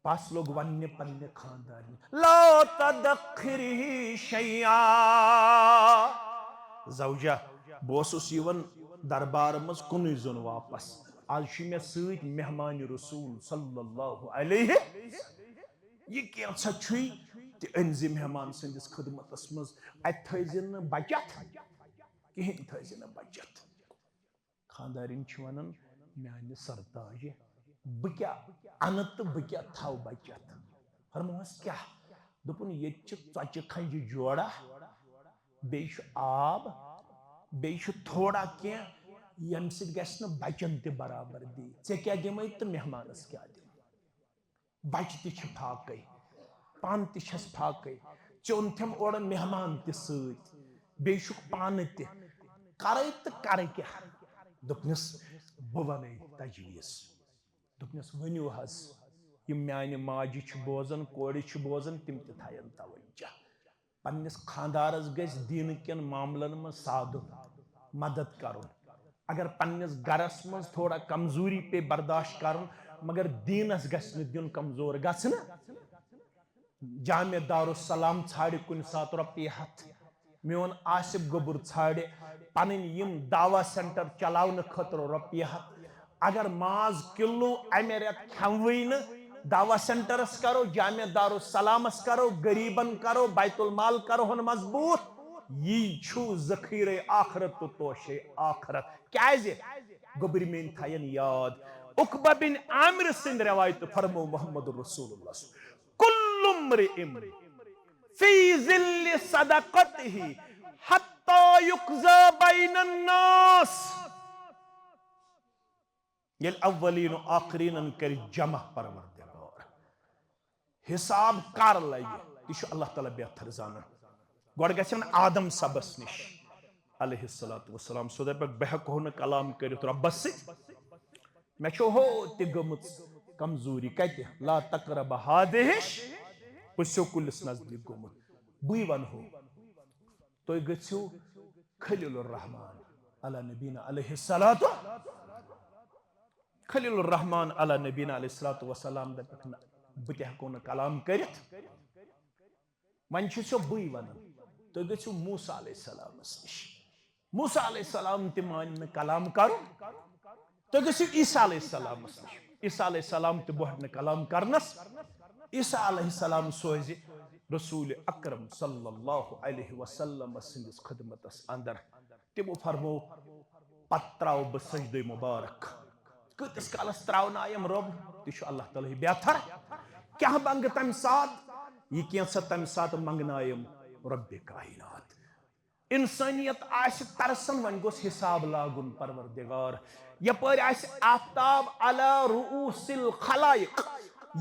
پس لوٚگ وننہِ پننہِ خاندارنہِ، لا تدخره شیئا۔ زوجہ، بہٕ اوسُس یِوان دربار منٛز کُنُے زوٚن واپس، از چھُ مےٚ سۭتۍ مہمان رسول صلی اللہ علیہ، یہِ کینٛژھا چھُے تہِ أنۍ زِ مہمان سٕنٛدِس خدمتس منٛز، اتہِ تھٲوزِ نہٕ بچت، کِہیٖنۍ تھٲوزِ نہٕ بچت۔ خاندارِنۍ چھِ ونان، میانہِ سرتاجہِ، بہٕ کیٛاہ انہٕ تہٕ بہٕ کیٛاہ تھاوٕ بچت؟ فرموہس کیٛاہ؟ دوٚپُن، ییٚتہِ چھِ ژۄچہِ کھنجہِ جوڑا، بیٚیہِ چھُ آب، بیٚیہِ چھُ تھوڑا کینٛہہ، ییٚمہِ سۭتۍ گژھِ نہٕ بچن تہِ برابردی۔ ژےٚ کیٛاہ دِمے تہٕ مہمانس کیٛاہ دِمے؟ بچہِ تہِ چھِ فاقے، پانہٕ تہِ چھَس فاقے، ژیوٚن تھٮ۪م اورٕ مہمان تہِ سۭتۍ، بیٚیہِ چھُکھ پانہٕ تہِ۔ کرے تہٕ کرٕ کیٛاہ؟ دوٚپنس، بہٕ ونے تجویز۔ دوٚپنس، ؤنِو حظ، یِم میانہِ ماجہِ چھِ بوزان، کورِ چھِ بوزان، تِم تہِ تھاین توجہ۔ پننِس خاندارس گژھِ دیٖنہٕ کٮ۪ن معاملن منٛز سادُن، مدد کرُن۔ اگر پننِس گرس منٛز تھوڑا کمزوری پیٚیہِ برداشت کرُن، مگر دیٖنس گژھِ نہٕ دیُن کمزور گژھنہٕ۔ جامع دارالسلام ژھانڈِ کُنہِ ساتہٕ رۄپیہِ ہتھ، میون آصف گوٚبُر ژھانڈِ، پنٕنۍ یِم دعویٰ سینٹر چلاونہٕ خٲطرٕ رۄپیہِ ہتھ۔ اگر ماز کِلوٗ امہِ رٮ۪تہٕ کھٮ۪موٕے نہٕ، دعویٰ سینٹرس کرو، جامع دارالسلامس کرو، غریبن کرو، بیت المال کرہون مضبوط، یی چھُ ذخیرے آخرت تہٕ توشے آخرت۔ کیازِ؟ گوٚبرۍ میٲنۍ تھاین یاد، عقبہ بن عامر سٕنٛدِ روایتہٕ فرموو محمد رسول اللہ صلی اللہ علیہ وسلم، کل امرئ فی ظل صدقتہ حتی یقضی بین الناس۔ ییٚلہِ اولین و آخرینن کرِ جمع پروردگار، حساب کر لگہِ، تہِ چھُ اللہ تعالیٰ بہتر زانان۔ گۄڈٕ گژھن آدم صٲبس نِش علیہ الصلوۃ والسلام، سُہ دپکھ، بہٕ ہٮ۪کہو نہٕ کلام کٔرِتھ رۄبس سۭتۍ، مےٚ چھو ہو تہِ گٔمٕژ کمزوری۔ کتہِ؟ لا تقرب ہذہ، پٔژھیو کُلِس نزدیٖک گوٚمُت۔ بٕے ونہو، تُہۍ گٔژھِو خلیل الرحمان علی نبینا علیہ الصلوۃ، خلیل الرحمان علی نبینا علیہ الصلوۃ والسلام دپکھ، نہ، بہٕ تہِ ہٮ۪کو نہٕ کلام کٔرِتھ۔ وۄنۍ چھُسو بٕے ونان، تُہۍ گٔژھِو موسیٰ علیہ السلامس نِش۔ موسیٰ علیہ السلام تہِ مانہِ نہٕ کلام کرُن، تُہۍ گٔژھِو عیسیٰ علیہ السلامس نِش۔ عیسیٰ علیہ السلام تہِ بوہہِ نہٕ کلام کرنس۔ عیسیٰ علیہ السلام سوزِ رسول اکرم صلی اللہ علیہ وسلم سٕنٛدِس خدمتس اندر۔ تِمو فرموو، پتہٕ ترٛاوٕ بہٕ سجدٕ مبارک۔ کۭتِس کالس ترٛاونایم رۄب؟ تہِ چھُ اللہ تعالیٰ ہٕے بہتر۔ کیٛاہ منٛگہٕ تمہِ ساتہٕ؟ یہِ کینٛژھا تمہِ ساتہٕ منٛگنایم رۄبِ کائنات۔ انسانیت آسہِ ترسان، وۄنۍ گوٚژھ حساب لاگُن پروردگار۔ یپٲرۍ آسہِ آفتاب علی رؤوس الخلائق،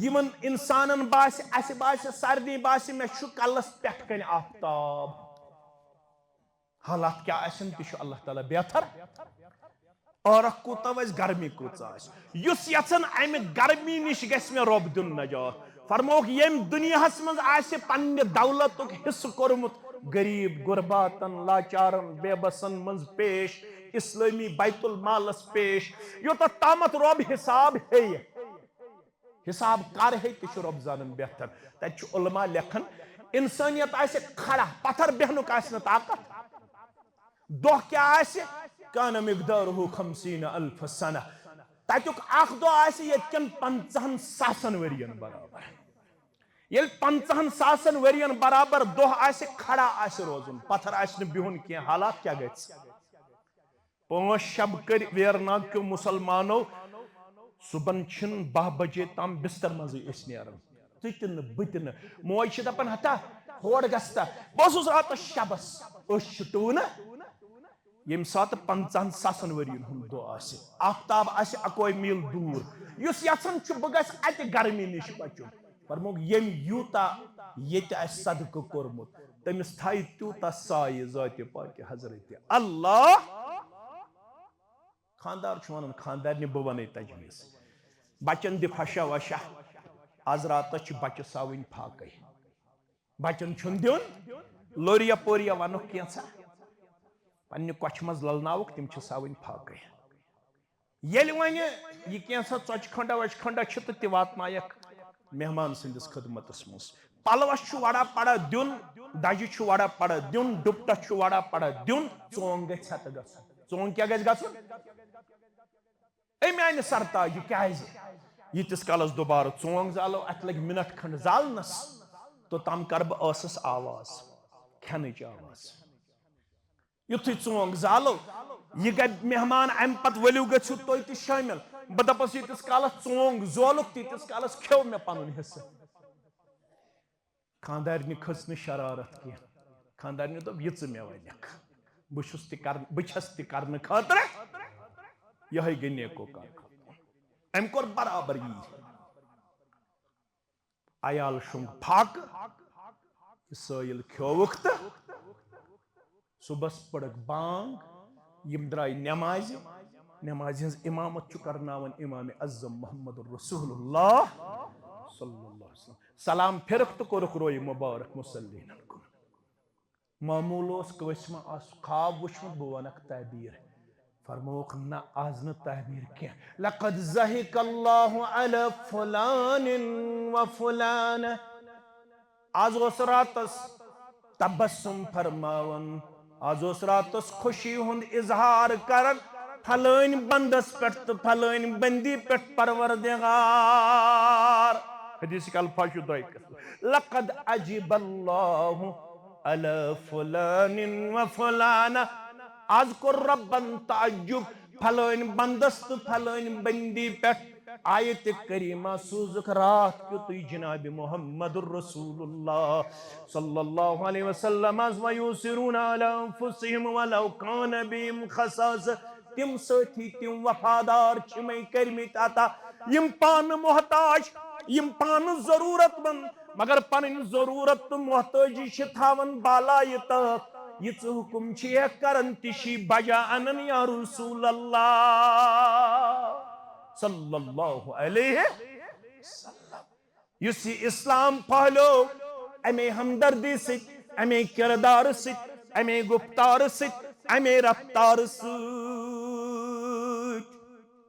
یِمن انسانن باسہِ، اسہِ باسہِ، سارنٕے باسہِ، مےٚ چھُ کلس پٮ۪ٹھ کنہِ آفتاب۔ حالات کیٛاہ آسن، تہِ چھُ اللہ تعالیٰ بہتر۔ عٲرق کوٗتاہ وَسہِ، گرمی کۭژاہ آسہِ، یُس یژھان امہِ گرمی نِش گژھِ مےٚ رۄب دیُن نجات۔ فرمووُکھ، ییٚمہِ دُنیاہس منٛز آسہِ پننہِ دولتُک حصہٕ کوٚرمُت غریب، غرباتن، لاچارن، بے بسن منٛز پیش، اسلٲمی بیت المالس پیش، یوٚتتھ تامتھ رۄب حساب ہیٚیہِ۔ حساب کر ہے، تہِ چھُ رۄب زانان بہتر۔ تتہِ چھُ علماء لیکھان، انسانیت آسہِ کھڑا، پتھر بیہنُک آسہِ نہٕ طاقت۔ دۄہ کیٛاہ آسہِ؟ کان مقدارہ خمسین الف سنہ۔ تتیُک اکھ دۄہ آسہِ ییٚتہِ کٮ۪ن پنژاہن ساسن ؤرین برابر۔ ییٚلہِ پنژاہن ساسن ؤرین برابر دۄہ آسہِ، کھڑا آسہِ روزُن، پتھر آسہِ نہٕ بِہُن کینٛہہ، حالات کیٛاہ گژھِ؟ پانٛژھ شب کٔرۍ ویرناگ کیو مسلمانو۔ صبحن چھِن باہ بجے تام بستر منٛزٕے أسۍ نیران۔ ژٕ تہِ نہٕ، بہٕ تہِ نہٕ۔ موج چھِ دپان، ہتا، ہور گژھ تا۔ بہٕ اوسُس راتس شبس، أسۍ چھِ ٹوٗنہٕ۔ ییٚمہِ ساتہٕ پنٛژاہن ساسن ؤرین ہُنٛد دۄہ آسہِ، آفتاب آسہِ اکوے میٖل دوٗر، یُس یژھان چھُ بہٕ گژھٕ اتہِ گرمی نِش بچُن، فرمووُکھ، ییٚمۍ یوٗتاہ ییٚتہِ آسہِ صدقہٕ کوٚرمُت، تٔمِس تھایہِ تیوٗتاہ سایہِ ذاتِ پاکہِ حضرتِ اللہ۔ خاندار چھُ ونان، خاندارنہِ، بہٕ ونے تجویز۔ بچن دِ پھشا وشا۔ از راتس چھِ بچہِ ساوٕنۍ فاقے۔ بچن چھُن دیُن، لوٚر یپور یا ونُکھ کینٛژھا، پننہِ کۄچھِ منٛز للناوُکھ، تِم چھِ ساوٕنۍ فاقے۔ ییٚلہِ وۄنۍ یہِ کینٛژھا ژۄچہِ کھنڈا وۄچہِ کھنڈا چھِ تہٕ تہِ واتنایکھ مہمان سٕنٛدِس خدمتس منٛز۔ پلوس چھُ وڑا پڑا دیُن، دجہِ چھُ وڑا پڑا دیُن، ڈُپٹس چھُ وڑا پڑا دیُن، ژونگ گژھِ ژھٮ۪تہٕ گژھُن۔ ژونگ کیٛاہ گژھِ گژھُن؟ اے میانہِ سرتاجہِ، کیازِ؟ ییٖتِس کالس دوبارٕ ژونگ زالو، اتھ لگہِ منٹ کھنڈ زالنس، توٚتام کرٕ بہٕ ٲسس آواز، کھٮ۪نٕچ آواز۔ یُتھُے ژونگ زالو، یہِ گژھِ مہمان، امہِ پتہٕ ؤلِو گٔژھِو تُہۍ تہِ شٲمِل۔ بہٕ دپس، ییٖتِس کالس ژونگ زولُکھ، تیٖتِس کالس کھیوٚو مےٚ پنُن حصہٕ۔ خاندارنہِ کھٔژ نہٕ شرارت کینٛہہ۔ خاندارنہِ دوٚپ، یہِ ژٕ مےٚ ونکھ، بہٕ چھُس تہِ کرن-، بہٕ چھَس تہِ کرنہٕ خٲطرٕ۔ یِہوٚے گٔے نیکو کار۔ أمۍ کوٚر برابر یی۔ عیال شوٚنٛگ فاقہٕ، یہِ سٲیِل کھیووُکھ تہٕ صُبحس پٔرٕکھ بانگ، یِم درٛاے نٮ۪مازِ، نٮ۪مازِ ہٕنٛز اِمامت چھُ کرناوان امام اعظم محمد رسول اللہ صلی اللہ علیہ وسلم۔ سلام پھِرُکھ تہٕ کوٚرُکھ رویہِ مبارک مصلینن کُن۔ معموٗل اوس، کٲنٛسہِ ما آسہِ خواب وُچھمُت، بہٕ وَنکھ تعبیٖر۔ فرمووُکھ، نہ، آز نہٕ تعبیٖر کینٛہہ۔ لقد ضحک اللہ علی فلان و فلانہ۔ آز اوس راتس تبسم فرماوان، آز اوس راتس خوشی ہُنٛد اظہار کران فلٲنۍ بندس پٮ۪ٹھ تہٕ فلٲنۍ بندی پٮ۪ٹھ، پروردگار۔ حدیث کہِ الفاظ چھُ دۄیہِ قٕسمہٕ۔ لقد عجب اللہ علی فلان و فلانہ۔ آز کوٚر رۄبن تعجب فلٲنۍ بندس تہٕ فلٲنۍ بندی پٮ۪ٹھ۔ آیت کریمہ سوٗزُکھ راتھ کیُتُے جناب محمد رسول اللہ صلی اللہ علیہ وسلم۔ از ویؤثرون علی انفسہم ولو کان بہم خصاصہ۔ تِم سٲتھی، تِم وفادار چھِ مےٚ کٔرمٕتۍ عطا، یِم پانہٕ محتاج، یِم پانہٕ ضروٗرت مند، مگر پنٕنۍ ضروٗرت تہٕ محتٲجی چھِ تھاوان بالایہِ طاق۔ یہِ ژٕ حُکُم چھِکھ کران، تہِ چھی بجا انان یا رسول اللہ صلی اللہ علیہ وسلم۔ یُس یہِ اسلام پھہلیو، امے ہمدردی سۭتۍ، امے کردار سۭتۍ، امے گفتار سۭتۍ، امے رفتار سۭتۍ۔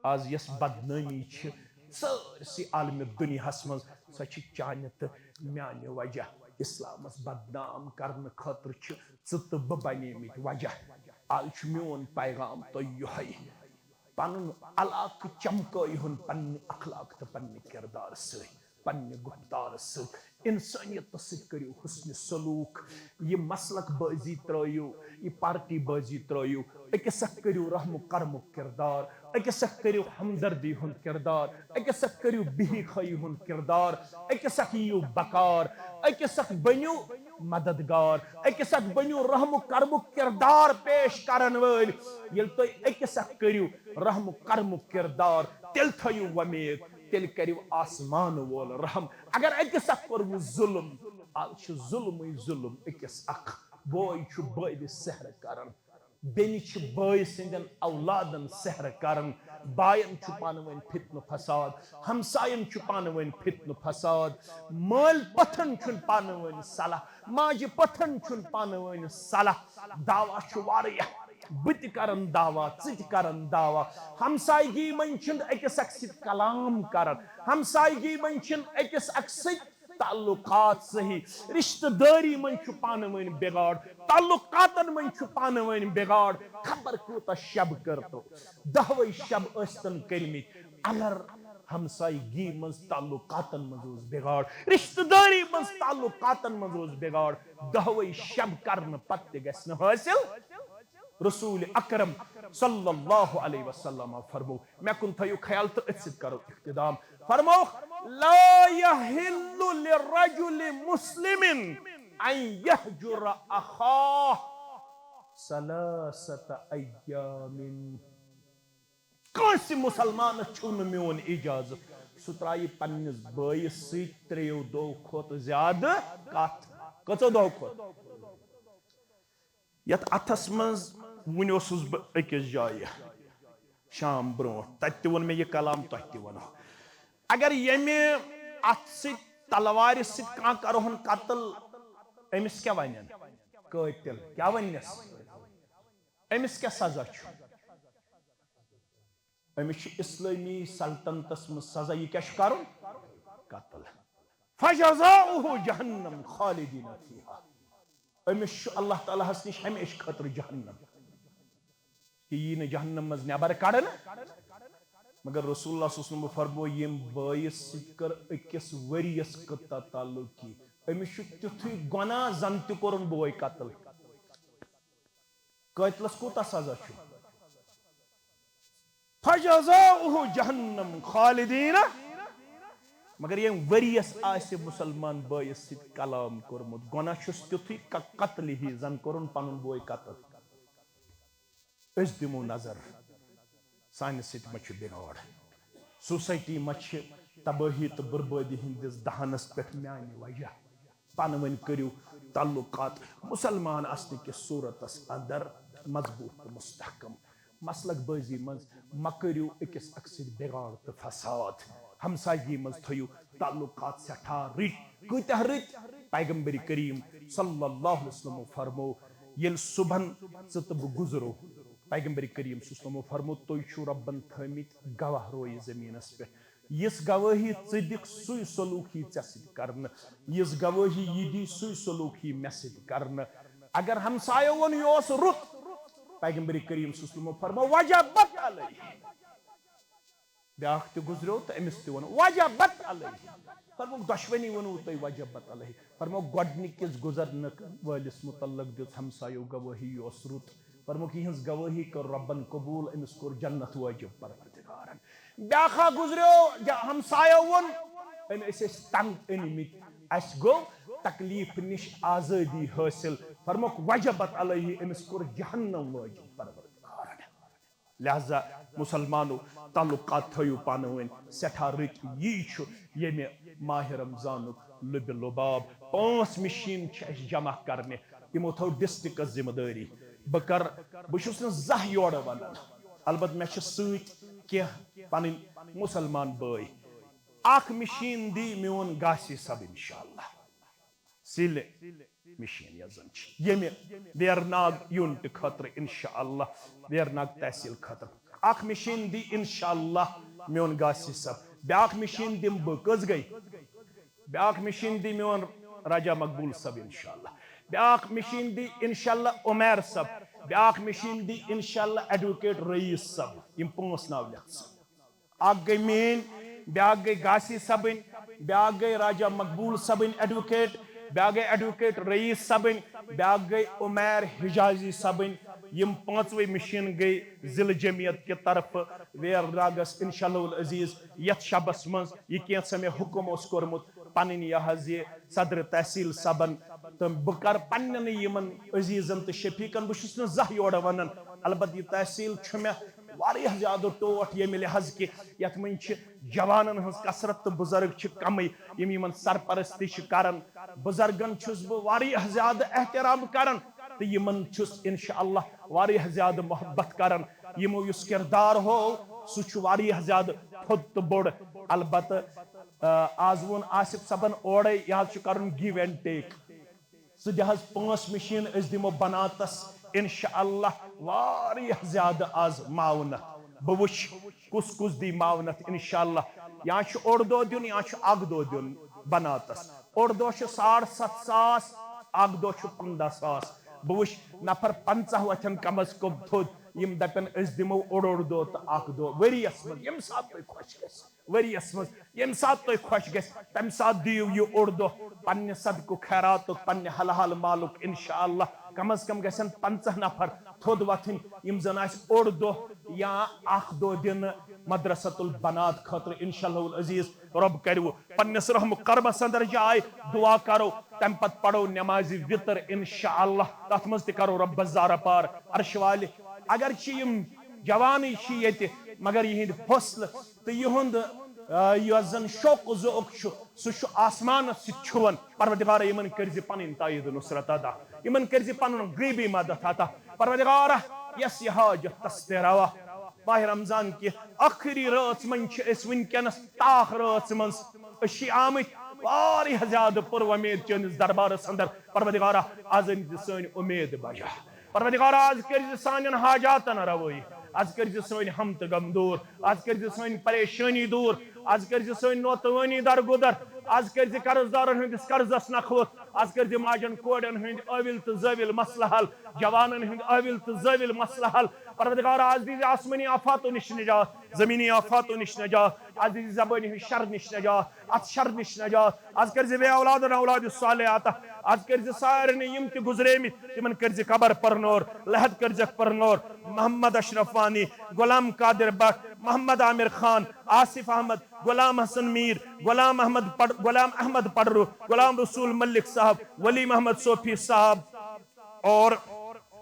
آز یۄس بدنٲمی چھِ سٲرسٕے عالمِ دُنیاہس منٛز، سۄ چھِ چانہِ تہٕ میانہِ وجہ۔ اسلامس بدنام کرنہٕ خٲطرٕ چھِ ژٕ تہٕ بہٕ بنیمٕتۍ وجہ۔ آز چھُ میون پیغام تۄہہِ یِہوٚے۔ پنُن علاقہٕ چمکٲیہُن پننہِ اخلاق تہٕ پننہِ کردار سۭتۍ، پننہِ گفتار سۭتۍ۔ انسانیتس سۭتۍ کٔرِو حسن سلوک۔ یہِ مسلک بٲزی ترٲیِو، یہِ پارٹی بٲزی ترٲیِو۔ أکِس اکھ کٔرِو رحم و کرمُک کردار، أکِس اکھ کٔرِو ہمدردی ہُنٛد کردار، أکِس اکھ کٔرِو بِہی خٲیی ہُنٛد کردار، أکِس اکھ یِیِو بکار، أکِس اکھ بٔنِو مددگار، أکِس اکھ بٔنِو رحم و کرمُک کردار پیش کرن وٲلۍ۔ ییٚلہِ تُہۍ أکِس اکھ کٔرِو رحم و کرمُک کردار، تیٚلہِ تھٲیِو وۄمید، تیٚلہِ کٔرِو آسمان وول رحم۔ اگر أکِس اکھ کوٚروٕ ظلم، آز چھُ ظلمٕے ظلم أکِس اکھ۔ بوے چھُ بٲوِس سحر کران، بیٚنہِ چھِ بٲے سٕنٛدٮ۪ن اولادن سحر کران، باین چھُ پانہٕ ؤنۍ فتنہٕ فساد، ہمساین چھُ پانہٕ ؤنۍ فتنہٕ فساد، مٲلۍ پۄپھن چھُنہٕ پانہٕ ؤنۍ صلاح، ماجہِ پۄپھن چھُنہٕ پانہٕ ؤنۍ صلاح۔ دعویٰ چھُ واریاہ، بہٕ تہِ کرن دعویٰ، ژٕ تہِ کرن دعویٰ۔ ہمسایگی منٛز چھُنہٕ أکِس اکھ سۭتۍ کلام کران، ہمسایگی منٛز چھِنہٕ أکِس اکھ سۭتۍ تعلقات صحیح، رشتہٕ دٲری منٛز چھُ پانہٕ ؤنۍ بگاڑ، تعلقاتن منٛز چھُ پانہٕ ؤنۍ بگاڑ۔ خبر کوٗتاہ شب کٔرتو، دہوے شب ٲسۍتن کٔرمٕتۍ، اگر ہمسایگی منٛز تعلقاتن منٛز اوس بگاڑ، رشتہٕ دٲری منٛز تعلقاتن منٛز اوس بگاڑ، دہوے شب کرنہٕ پتہٕ تہِ گژھِ نہٕ حٲصِل۔ رسول اکرم صلی اللہ علیہ وسلم فرمو، مےٚ کُن تھٲیِو خیال تہٕ أتھۍ سۭتۍ کرو اختتام۔ فرمووُکھ، لا یحل لرجل مسلم ان یہجر اخاہ ثلاثة ایام۔ کٲنٛسہِ مُسلمانس چھُو نہٕ میون اجازت سُہ ترٛایہِ پننِس بٲیِس سۭتۍ ترٛیٚیو دۄہو کھۄتہٕ زیادٕ کتھ۔ کٔژو دۄہو کھۄتہٕ؟ یتھ اتھس منٛز وُنہِ اوسُس بہٕ أکِس جایہِ شام برونٛٹھ، تتہِ تہِ ووٚن مےٚ یہِ کلام، تۄہہِ تہِ ونو۔ اگر ییٚمہِ اتھٕ سۭتۍ، تلوارِ سۭتۍ کانٛہہ کرہون قتل، أمِس کیٛاہ ونن؟ قٲتل۔ کیٛاہ وننس؟ أمِس کیٛاہ سزا چھُ؟ أمِس چھُ اسلٲمی سلطنتس منٛز سزا، یہِ کیٛاہ چھُ کرُن؟ قتل۔ فجزاؤہ جہنم خالدین فیہا۔ أمِس چھُ اللہ تعالیٰ ہس نِش ہمیشہٕ خٲطرٕ جہنم۔ یہِ یی نہٕ جہنم منٛز نٮ۪بر کڑنہٕ۔ مگر رسول اللہ صلی اللہ علیہ وسلم فرموو، ییٚمۍ بٲیِس سۭتۍ کٔر أکِس ؤرِیَس قطع تعلقی، أمِس چھُ تیُتھُے گۄناہ زن تہِ کوٚرُن بوے قتل۔ قٲتلس کوٗتاہ سزا چھُ؟ فجزاؤہ جہنم خالدین۔ مگر ییٚمۍ ؤرِیَس آسہِ مُسلمان بٲیِس سۭتۍ کلام کوٚرمُت، گۄناہ چھُس تیُتھُے ق-، قتلہِ ہی زن کوٚرُن پنُن بوے قتل۔ أسۍ دِمو نظر، سانہِ سۭتۍ ما چھُ بِگاڑ؟ سوسایٹی ما چھِ تبٲہی تہٕ بربٲدی ہٕنٛدِس دہانس پٮ۪ٹھ میانہِ وجہ؟ پانہٕ ؤنۍ کٔرِو تعلقات مُسلمان آسنہٕ کِس صوٗرتس اندر مضبوٗط تہٕ مستحکم۔ مسلک بٲزی منٛز مہ کٔرِو أکِس اکھ سۭتۍ بِگاڑ تہٕ فساد۔ ہمسایگی منٛز تھٲیِو تعلقات سٮ۪ٹھاہ رٕتۍ۔ کۭتیاہ رٕتۍ؟ پیغمبر کریم صلی اللہ علیہ وسلم فرمو، ییٚلہِ صبحن ژٕ تہٕ بہٕ گُزرو، پیغمبر کریم صلی اللہ علیہ وسلم فرمو، تُہۍ چھِو رۄبن تھٲمٕتۍ گواہ رویہِ زٔمیٖنس پٮ۪ٹھ۔ یِژھ گوٲہی ژٕ دِکھ، سُے سلوک یی ژےٚ سۭتۍ کرنہٕ۔ یِژھ گوٲہی یہِ دی، سُے سلوک یی مےٚ سۭتۍ کرنہٕ۔ اگر ہمسایو ووٚن، یہِ اوس رُت، پیغمبر کریم صلی اللہ علیہ وسلم فرمو، وجبت علیہ۔ بیاکھ تہِ گُزریو تہٕ أمِس تہِ ووٚن، وجبت علیہ۔ فرموکھ، دۄشوٕنی ووٚنوُ تۄہہِ وجبت علیہ۔ فرموکھ، گۄڈٕنِکِس گُزرنہٕ وٲلِس مُتعلق دِژ ہمسایو گوٲہی، یہِ اوس رُت۔ فرموکھ، یِہٕنٛز گوٲہی کٔر رۄبن قبوٗل، أمِس کوٚر جنت وٲجِب پروردگارن۔ بیٛاکھ اکھ گُزریو، جا-، ہمسایو ووٚن، أمۍ، أسۍ ٲسۍ تنگ أنۍمٕتۍ، اَسہِ گوٚو تکلیف نِش آزٲدی حٲصِل۔ فرموکھ، وجبت علیہ، أمِس کوٚر جہنم وٲجِب پروردگارن۔ لہذا مسلمانو، تعلقات تھٲیِو پانہٕ ؤنۍ سٮ۪ٹھاہ رٕتۍ۔ یی چھُ ییٚمہِ ماہِ رمضانُک لُبہِ لُباب۔ پانٛژھ مِشیٖن چھِ اَسہِ جمع کرنہِ، تِمو تھٲو ڈسٹرکٹس ذمہٕ دٲری۔ بہٕ کر، بہٕ چھُس نہٕ زانٛہہ یورٕ ونان، البتہٕ مےٚ چھِ سۭتۍ کینٛہہ پنٕنۍ مسلمان بٲے۔ اکھ مِشیٖن دی میون گاسی صٲب انشاءاللہ۔ سِلہِ مِشیٖن یۄس زَن چھِ ییٚمہِ ویرناگ یوٗنٹہٕ خٲطرٕ انشاءاللہ، ویرناگ تحصیٖل خٲطرٕ اکھ مِشیٖن دی انشاءاللہ میون گاسی صٲب۔ بیٛاکھ مِشیٖن دِمہٕ بہٕ، کٔژ گٔے؟ بیٛاکھ مِشیٖن دی میون راجہ مقبول صٲب انشاءاللہ۔ بیٛاکھ مِشیٖن دی انشاءاللہ عمیر صٲب۔ بیٛاکھ مِشیٖن دی انشاءاللہ ایڈووکیٹ رئیس صٲب۔ یِم پانٛژھ ناو لیکھ ژٕ۔ اکھ گٔے میٲنۍ، بیٛاکھ گٔے گاسی صٲبٕنۍ، بیٛاکھ گٔے راجہ مقبول صٲبٕنۍ ایڈووکیٹ، بیٛاکھ گٔے ایڈووکیٹ رئیس صٲبٕنۍ، بیٛاکھ گٔے عمیر حجازی صٲبٕنۍ۔ یِم پانٛژوے مِشیٖن گٔے ضلع جمعیت کہِ طرفہٕ ویرناگس انشاءاللہ العزیز یتھ شبس منٛز، یہِ کینٛژھا مےٚ حُکم اوس کوٚرمُت پنٕنۍ یہِ حظ یہِ صدر تحصیل صٲبن، تہٕ بہٕ کرٕ پننٮ۪نٕے یِمن عزیزن تہٕ شفیقن، بہٕ چھُس نہٕ زانٛہہ یورٕ ونان، البتہٕ یہِ تحصیل چھُ مےٚ واریاہ زیادٕ ٹوٹھ، ییٚمہِ لحاظ کہِ یتھ منٛز چھِ جوانن ہٕنٛز کثرت تہٕ بُزرگ چھِ کمٕے، یِم یِمن سرپرستی چھِ کران۔ بُزرگن چھُس بہٕ واریاہ زیادٕ احترام کران تہٕ یِمن چھُس انشاءاللہ واریاہ زیادٕ محبت کران۔ یِمو یُس کردار ہوو، سُہ چھُ واریاہ زیادٕ تھوٚد تہٕ بوٚڑ۔ البتہٕ، آ، آز ووٚن آصف صٲبن اورے، یہِ حظ چھُ کرُن give and take۔ ژٕ دِ حظ پانٛژھ مِشیٖن، أسۍ دِمو بناتس انشاءاللہ واریاہ زیادٕ آز معاونت۔ بہٕ وٕچھ کُس کُس دی معاونت انشاءاللہ۔ یا چھُ اوٚڑ دۄہ دیُن یا چھُ اکھ دۄہ دیُن بناتس۔ اوٚڑ دۄہ چھُ ساڑ ستھ ساس، اکھ دۄہ چھُ پنٛداہ ساس۔ بہٕ وٕچھ نفر پنٛژاہ وۄتھن کم از کم تھوٚد، یِم دپن أسۍ دِمو اوٚڑ اوٚڑ دۄہ تہٕ اکھ دۄہ ؤریس منٛز، ییٚمہِ ساتہٕ تۄہہِ خۄش گژھِ۔ ؤریس منٛز ییٚمہِ ساتہٕ تۄہہِ خۄش گژھِ، تمہِ ساتہٕ دِیِو یہِ اوٚڑ دۄہ پننہِ صدقُک خیراتُک، پننہِ حلال مالُک۔ انشاءاللہ کم از کم گژھن پنٛژاہ نفر تھوٚد وۄتھٕنۍ، یِم زن آسہِ اوٚڑ دۄہ یا اکھ دۄہ دِنہٕ مدرسۃ البنات خٲطرٕ۔ انشاءاللہ العزیز رۄب کرِوٕ پننِس رحم و کرمس اندر جاے۔ دعا کرو، تمہِ پتہٕ پرو نمازِ وِتر انشاءاللہ، تتھ منٛز تہِ کرو رۄبس زارٕ پار۔ عرشہِ والہِ، اگرچہِ یِم جوانٕے چھِ ییٚتہِ، مگر یِہنٛدۍ حوصلہٕ تہٕ یِہُنٛد، آ، یۄس زن شوق و ذوق چھُ، سُہ چھُ آسمانس سۭتۍ چھُوان۔ پروردگارا، یِمن کٔرزِ پنٕنۍ تایید نصرت عطا، یِمن کٔرزِ پنُن غیبی مدد عطا۔ پروردگارا، یۄس یہِ حاجت تس تہِ روا۔ ماہِ رمضان کہِ ٲخری رٲژ منٛز چھِ أسۍ وٕنکیٚنس تاخ رٲژ منٛز۔ أسۍ چھِ آمٕتۍ واریاہ زیادٕ پُر وۄمید چٲنِس دربارس اندر۔ پروردگارا، از أنۍ زِ سٲنۍ اُمید بجا۔ پروردگارا، از کٔرۍ زِ سانٮ۪ن حاجاتن روٲیی، از کٔرۍ زِ سٲنۍ ہم تہٕ غم دوٗر، از کٔرۍ زِ سٲنۍ پریشٲنی دوٗر، از کٔرۍ زِ سٲنۍ نوتوٲنی درگُدر، از کٔرۍ زِ قرض دارن ہٕنٛدِس قرضس نکھٕ ووٚتھ، از کٔرۍ زِ ماجن کورٮ۪ن ہٕنٛدۍ ٲوِل تہٕ زٲوِل مسلہٕ حل، جوانن ہٕنٛدۍ ٲوِل تہٕ زٲوِل مسلہٕ حل۔ پروردگارا، از دِیہِ زِ آسمٲنی آفاتو نِش نجات، زمینی آفاتو نِش نجات، از دِیہِ زِ زبٲنۍ ہٕنٛدِ شر نِش نجات، اتھ شر نِش نجات۔ از کٔرۍ زِ بے اولادن اولاد صالح عطا۔ از کٔرۍ زِ سارنٕے یِم تہِ گُزریمٕتۍ، تِمن کٔرۍ زِ قبر پرنور، لحد کٔرۍ زکھ پرنور۔ محمد اشرف وانی، غلام قادر بٹ، محمد عامر خان، آصف احمد، غلام حسن میر، غلام احمد پڑ-، غلام احمد پڑرو، غلام رسول ملک صاحب، ولی محمد صوفی صاحب اور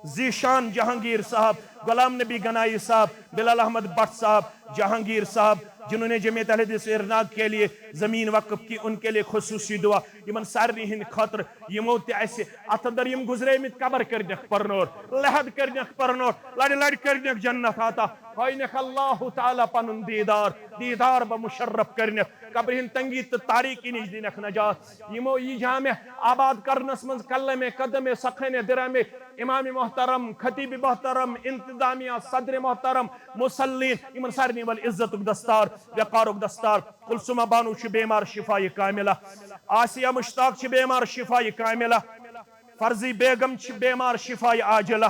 ذیشان جہانگیر صاحب، غلام نبی گنائی صاحب، بلال احمد بٹ صاحب، جہانگیر صاحب، جنہوں نے جمعیت اہل حدیث ویرناگ کے لیے زمین وقف کی، ان کے لیے خصوصی دعا۔ یِمن سارنٕے ہٕنٛدِ خٲطرٕ یِمو تہِ اَسہِ اَتھ اندر یِم گُزریمٕتۍ قبر کٔرنکھ پرنور، لحد کٔرنکھ پرنور، لڑِ لڑِ کٔرنکھ جنت عطا، ہٲینکھ اللہ تعالیٰ پنُن دیٖدار، دیٖدار بہ مشرف کٔرنکھ، قبرِ ہٕنٛدِ تنگی تہٕ تاریکی نِش دِنکھ نجات۔ یِمو یہِ جامع آباد کرنس منٛز قلم قدم سخن درہم، امام محترم، خطیب محترم، انتظامیہ، صدر محترم، مصلین، یِمن سارنٕے ول عزتُک دستار، وقارُک دستار۔ کلثومہ بانو چھِ بیمار، شفایہِ کاملہ۔ آسیہ مشتاق چھِ بیمار، شفایہِ کاملہ۔ فرضی بیگم چھِ بیمار، شفایہِ عاجلہ۔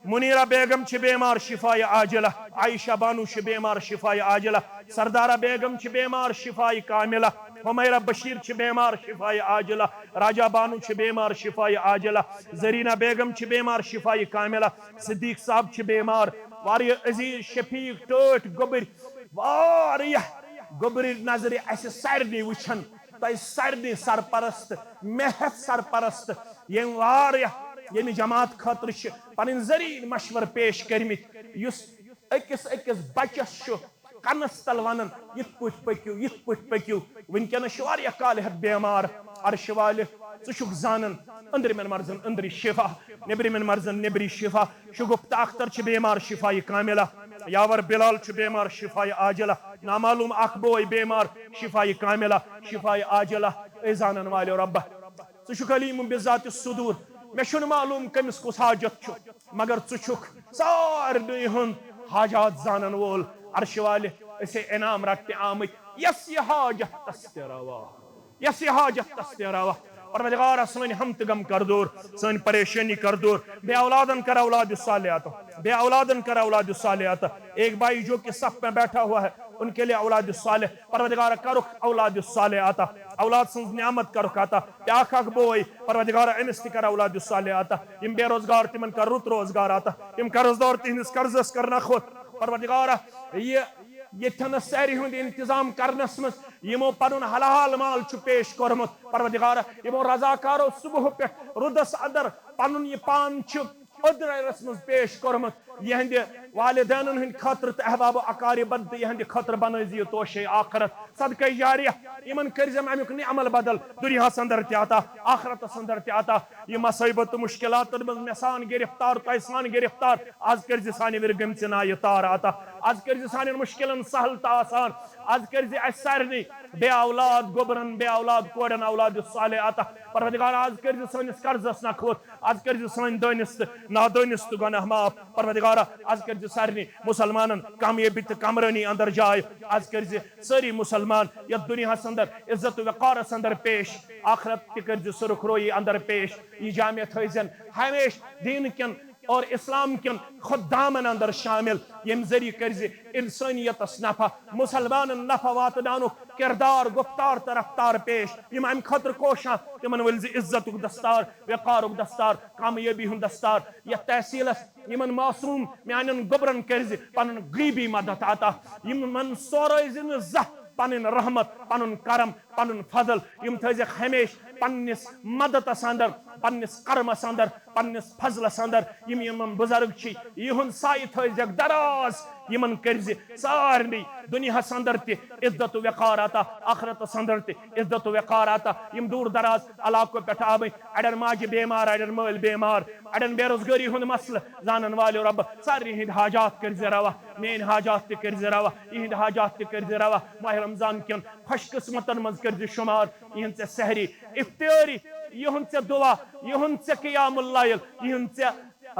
منیرہ بیگم چھِ بیمار، شفایہِ عاجلہ۔ عائشہ بانو چھِ بیمار، شفایہِ عاجلہ۔ سردارہ بیگم چھِ بیمار، شفایہِ کاملہ۔ حمیرہ بشیر چھِ بیمار، شفایہِ عاجلہ۔ راجہ بانو چھِ بیمار، شفایہِ عاجلہ۔ زرینہ بیگم چھِ بیمار، شفایہِ کاملہ۔ صدیق صاحب چھِ بیمار۔ واریاہ عزیز، شفیق، ٹٲٹھۍ، گوٚبٕرۍ، واریاہ گوٚبٕرۍ نظرِ اَسہِ سارنٕے وٕچھن، تۄہہِ سارنٕے سرپرست، مےٚ ہٮ۪تھ سرپرست، ییٚمۍ واریاہ، ییٚمہِ جماعت خٲطرٕ چھِ پنٕنۍ زٔریٖن مشورٕ پیش کٔرمٕتۍ، یُس أکِس أکِس بچس چھُ کنس تل ونان، یِتھ پٲٹھۍ پٔکِو، یِتھ پٲٹھۍ پٔکِو۔ وٕنکیٚنس چھُ واریاہ کالہِ ہٮ۪تھ بیمار، عرشہِ والہِ، ژٕ چھُکھ زانان، أنٛدرِمٮ۪ن مرضن أنٛدری شفا، نیٚبرِمٮ۪ن مرضن نیٚبری شفا۔ شگفتہ اختر چھِ بیمار، شفایہِ کاملہ۔ یاور بلال چھُ بیمار، شفایہِ عاجلہ۔ نامعلوم اکھ بوے بیمار، شفایہِ کاملہ، شفایہِ عاجلہ۔ اے زانن والٮ۪و ربہ، ژٕ چھُکھ علیم بذات الصدور۔ مےٚ چھُنہٕ معلوم کٔمِس کُس حاجت چھُ، مگر ژٕ چھُکھ سارنٕے ہُنٛد حاجات زانن وول۔ عرشہِ والہِ، أسے انعام رٹنہِ آمٕتۍ، یس یہِ حاجت تس تہِ روا، یس یہِ حاجت تس تہِ روا۔ پروردگارا، سٲنۍ ہم تہٕ غم کر دور، سٲنۍ پریشٲنی کر دور، بے اولادن کر اولاد صالح عطا، بے اولادن کر اولاد صالح عطا۔ ایک بھائی جو کہ صف میں بیٹھا ہوا ہے، ان کے لیے اولاد صالح، پروردگارا، کرُکھ اولاد صالح عطا، اولاد سٕنٛز نعمت کرُکھ عطا۔ بیاکھ اکھ بوے، پروردگارا، أمِس تہِ کر اولاد صالح عطا۔ یِم بے روزگار، تِمن کر رُت روزگار عطا۔ یِم قرض دار، تِہنٛدِس قرضس کر نکھوت، پروردگارا۔ یہِ ییٚتھٮ۪نَس سارِ ہُنٛد انتظام کرنس منٛز یِمو پنُن حلال مال چھُ پیش کوٚرمُت، پروردگارا، یِمو رضاکارو صبح پٮ۪ٹھ رُدس اندر پنُن یہِ پان چھُ أدرَرَس منٛز پیش کوٚرمُت۔ یِہنٛدِ والدینن ہٕنٛدِ خٲطرٕ تہٕ احباب و اقاربن تہٕ یِہنٛدِ خٲطرٕ بنٲوزِ یہِ توشے آخرت، صدقے جاریہ۔ یِمن کٔرزٮ۪م امیُک نعمل بدل دُنیاہس اندر تہِ عطا، آخرتس اندر تہِ عطا۔ یہِ مصیبت تہٕ مشکلاتن منٛز مےٚ سان گرفتار، تۄہہِ سان گرفتار، از کٔرزِ سانہِ وِرِ گٔمژِ نایہِ تار عطا۔ از کٔرزِ سانٮ۪ن مشکلن سہل تہٕ آسان۔ از کٔرزِ اسہِ سارنٕے بے اولاد گوبرن، بے اولاد کورٮ۪ن اولاد صالح عطا۔ پروردگار، از کٔرزِ سٲنِس قرضس نکھوت، از کٔرزِ سٲنۍ دٲنِس تہٕ نادٲنِس تہٕ گۄناہ معاف۔ پروردگارا، از کٔرزِ سارنٕے مسلمانن کامیٲبی تہٕ کامرٲنی اندر جاے۔ از کٔرزِ سٲری مسلمان یتھ دُنیاہس اندر عزت و وقارس اندر پیش، آخرت تہِ کٔرزِ سرخ رویی اندر پیش۔ یہِ جامع تھٲوزٮ۪ن ہمیشہ دین کٮ۪ن اور اسلام کٮ۪ن خدامن اندر شامل، ییٚمہِ ذٔریعہٕ کٔرزِ انسٲنیتس نفع، مسلمانن نفع واتناونُک کردار، گفتار تہٕ رفتار پیش۔ یِم امہِ خٲطرٕ کوشاں، تِمن ؤلزِ عزتُک دستار، وقارُک دستار، کامیٲبی ہُنٛد دستار۔ یتھ تحصیلس یِمن معصوم میانٮ۪ن گوٚبرن کٔرزِ پنُن غیبی مدد عطا۔ یِمن سورٲوزِ نہٕ زانٛہہ پنٕنۍ رحمت، پنُن کرم، پنُن فضل۔ یِم تھٲوزٮ۪کھ ہمیشہ پننِس مددس اندر، پننِس کرمس اندر، پننِس فضلس اندر۔ یِم یِمن بزرگ چھِ، یِہُنٛد سایہِ تھٲوزٮ۪کھ دراز۔ یِمن کٔرزِ سارنٕے دُنیاہس اندر تہِ عزت و وقار عطا، آخرتس اندر تہِ عزت و وقار عطا۔ یِم دوٗر دراز علاقو پٮ۪ٹھ آمٕتۍ، اڑٮ۪ن ماجہِ بیمار، اڑٮ۪ن مٲلۍ بیمار، اڑٮ۪ن بے روزگٲری ہُنٛد مسلہٕ زانن والٮ۪و رۄب، سارنٕے ہٕنٛدۍ حاجات کٔرزِ روا، میٲنۍ حاجات تہِ کٔرزِ روا، یِہٕنٛدۍ حاجات تہِ کٔرزِ روا۔ ماہِ رمضان کٮ۪ن خۄش قسمتن منٛز کٔرزِ شُمار۔ یِہٕنٛد ژےٚ سحری، افطٲری، یِہُنٛد ژےٚ دعا، یِہُنٛد ژےٚ قیام اللیل، یِہٕنٛد ژےٚ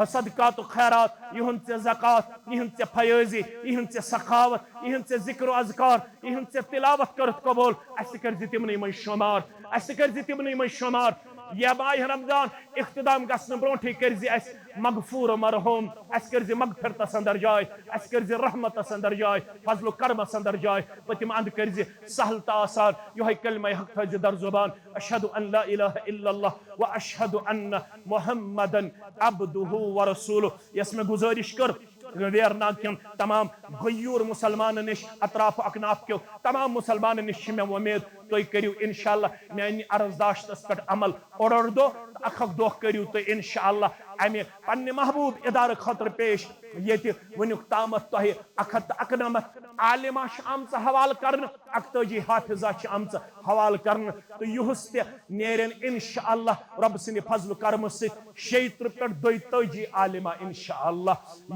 صدقات و خیرات، یِہُنٛد ژےٚ زکات، یِہٕنٛد ژےٚ فیٲضی، یِہٕنٛد ژےٚ سخاوت، یِہٕنٛد ژےٚ ذکر و اذکار، یِہٕنٛد ژےٚ تلاوت کٔرٕتھ قبول۔ اسہِ تہِ کٔرزِ تِمنٕے منٛز شُمار، اسہِ تہِ کٔرزِ تِمنٕے منٛز شُمار۔ یا ماہِ رمضان اختتام گژھنہٕ برونٛٹھٕے کٔرزِ اسہِ مغفور و مرحوم، اسہِ کٔرزِ مغفرتس اندر جاے، اسہِ کٔرزِ رحمتس اندر جاے، فضل و کرمس اندر جاے، پٔتِم اند کٔرزِ سہل تہٕ آسان۔ یِہوٚے کلمہ حق تھٲوزِ در زبان، اشہد ان لا الہ الا اللہ و اشہد ان محمدن عبدہ و رسولہ۔ یۄس مےٚ گزٲرش کٔر ویرناگ کٮ۪ن تمام غیور مسلمانن نِش، اطراف و اکناف کیو تمام مسلمانن نِش چھِ مےٚ وۄمید، تُہۍ کٔرِو انشاءاللہ میانہِ عرض داشتس پٮ۪ٹھ عمل۔ اوٚڑ اوٚڑ دۄہ تہٕ اکھ اکھ دۄہ کٔرِو تُہۍ انشاءاللہ امہِ پننہِ محبوب ادارٕ خٲطرٕ پیش، ییٚتہِ وٕنیُک تامتھ تۄہہِ اکھ ہتھ تہٕ اکنمتھ عالمہ چھِ آمژٕ حوالہٕ کرنہٕ، اکتٲجی حافظہ چھِ آمژٕ حوالہٕ کرنہٕ، تہٕ یُہُس تہِ نیرن انشاءاللہ رۄب سٕنٛدِ فضل و کرمہٕ سۭتۍ شیٚیہِ ترٕٛہ پٮ۪ٹھ دۄیہِ تٲجی عالمہ انشاءاللہ۔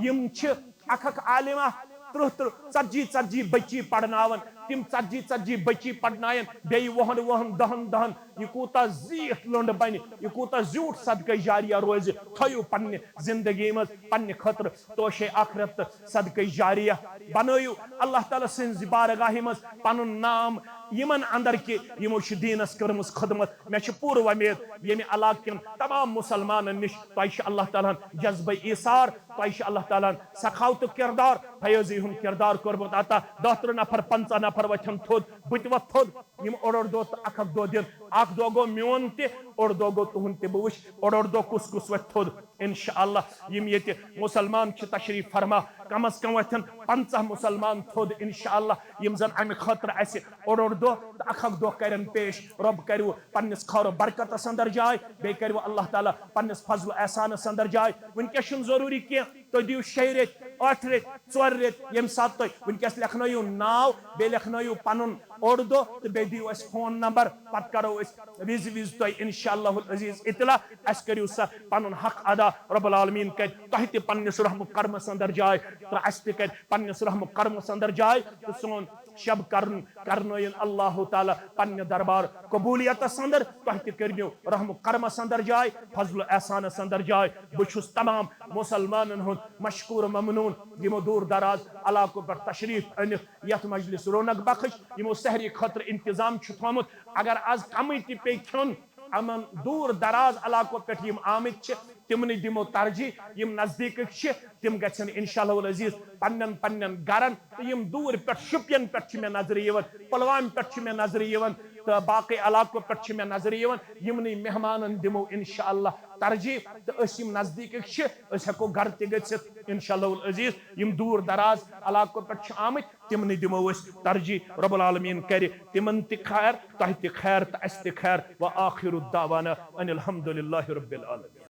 یِم چھِ اکھ اکھ عالمہ ترٕٛہ ترٕٛہ، ژتجی ژتجی بچی پرناوان۔ تِم ژتجی ژتجی بچی پرناین بیٚیہِ وُہن وُہن، دہن دہن۔ یہِ کوٗتاہ زیٖٹھ لوٚنٛڈ بنہِ، یہِ کوٗتاہ زیوٗٹھ صدقہ جاریہ روزِ۔ تھٲیِو پننہِ زندگی منٛز پننہِ خٲطرٕ توشے آخرت تہٕ صدقہ جاریہ بنٲیِو۔ اللہ تعالیٰ سٕنٛزِ بارگاہہِ منٛز پنُن نام یِمن اندر کہِ یِمو چھِ دیٖنس کٔرمٕژ خدمت۔ مےٚ چھِ پوٗرٕ وۄمید ییٚمہِ علاقہٕ کٮ۪ن تمام مسلمانن نِش تۄہہِ چھِ اللہ تعالیٰ ہن جذبہ ایثار، تۄہہِ چھِ اللہ تعالیٰ ہن سخاوتُک کردار، فیٲضی ہُنٛد کردار کوٚرمُت عطا۔ دَہ ترٕٛہ نفر، پنٛژاہ نفر وۄتھن تھوٚد، بہٕ تہِ وۄتھٕ تھوٚد۔ یِم اوٚڑ اوٚڑ دۄہ تہٕ اکھ اکھ دۄہ دِن، اکھ دۄہ گوٚو میون تہِ، اوٚڑ دۄہ گوٚو تُہُنٛد تہِ۔ بہٕ وٕچھِ اوٚڑ اوٚڑ دۄہ کُس کُس وۄتھِ تھوٚد۔ انشاءاللہ یِم ییٚتہِ مسلمان چھِ تشریف فرما، کم از کم وۄتھن پنٛژاہ مسلمان تھوٚد انشاءاللہ، یِم زن امہِ خٲطرٕ اسہِ اوٚڑ اوٚڑ دۄہ تہٕ اکھ اکھ دۄہ کرن پیش۔ رۄب کٔرِو پننِس خٲر و برکتس اندر جاے، بیٚیہِ کٔرِو اللہ تعالیٰ پننِس فضل و احسانس اندر جاے۔ وٕنکیٚس چھُنہٕ ضروٗری کینٛہہ تُہۍ دِیِو شیٚیہِ ریٚتۍ، ٲٹھِ ریٚتۍ، ژورِ ریٚتۍ، ییٚمہِ ساتہٕ تُہۍ وٕنکیٚس لیکھنٲیِو ناو، بیٚیہِ لیکھنٲیِو پنُن اوٚڑ دۄہ تہٕ بیٚیہِ دِیِو اَسہِ فون نمبر، پتہٕ کرو أسۍ وِزِ وِزِ تۄہہِ انشاءاللہ العزیز اطلاع۔ اَسہِ کٔرِو سا پنُن حق ادا، رب العالمین کرِ تۄہہِ تہِ پننِس رحم و کرمس اندر جاے تہٕ اَسہِ تہِ کرِ پننِس رحم و کرمس اندر جاے تہٕ سون شب کرن کرنٲیِن اللہ تعالیٰ پننہِ دربار قبولیتس اندر۔ تۄہہِ تہِ کٔرنیو رحم و کرمس اندر جاے، فضل و احسانس اندر جاے۔ بہٕ چھُس تمام مسلمانن ہُنٛد مشکور و ممنون، یِمو دوٗر دراز علاقو پٮ۪ٹھ تشریف أنِتھ یتھ مجلس رونق بخش، یِمو سحری خٲطرٕ انتظام چھُ تھوٚومُت۔ اگر از کمٕے تہِ پیٚیہِ کھیوٚن، یِمن دوٗر دراز علاقو پٮ۪ٹھ یِم آمٕتۍ چھِ، تِمنٕے دِمو ترجیح۔ یِم نزدیٖکٕکۍ چھِ، تِم گژھن انشاءاللہ العزیز پننٮ۪ن پننٮ۪ن گرن، تہٕ یِم دوٗرِ پٮ۪ٹھ، شُپین پٮ۪ٹھ چھِ مےٚ نظرِ یِوان، پُلوامہِ پٮ۪ٹھ چھِ مےٚ نظرِ یِوان، تہٕ باقٕے علاقو پٮ۪ٹھ چھِ مےٚ نظرِ یِوان، یِمنٕے مہمانن دِمو انشاءاللہ ترجیح۔ تہٕ أسۍ یِم نزدیٖکٕکۍ چھِ، أسۍ ہٮ۪کو گرٕ تہِ گٔژھِتھ انشاءاللہ العزیز۔ یِم دوٗر دراز علاقو پٮ۪ٹھ چھِ آمٕتۍ، تِمنٕے دِمو أسۍ ترجیح۔ رب العالمین کرِ تِمن تہِ خیر، تۄہہِ تہِ خیر تہٕ اَسہِ تہِ خیر۔ وآخر دعوانا ان الحمد للہ رب العالمین۔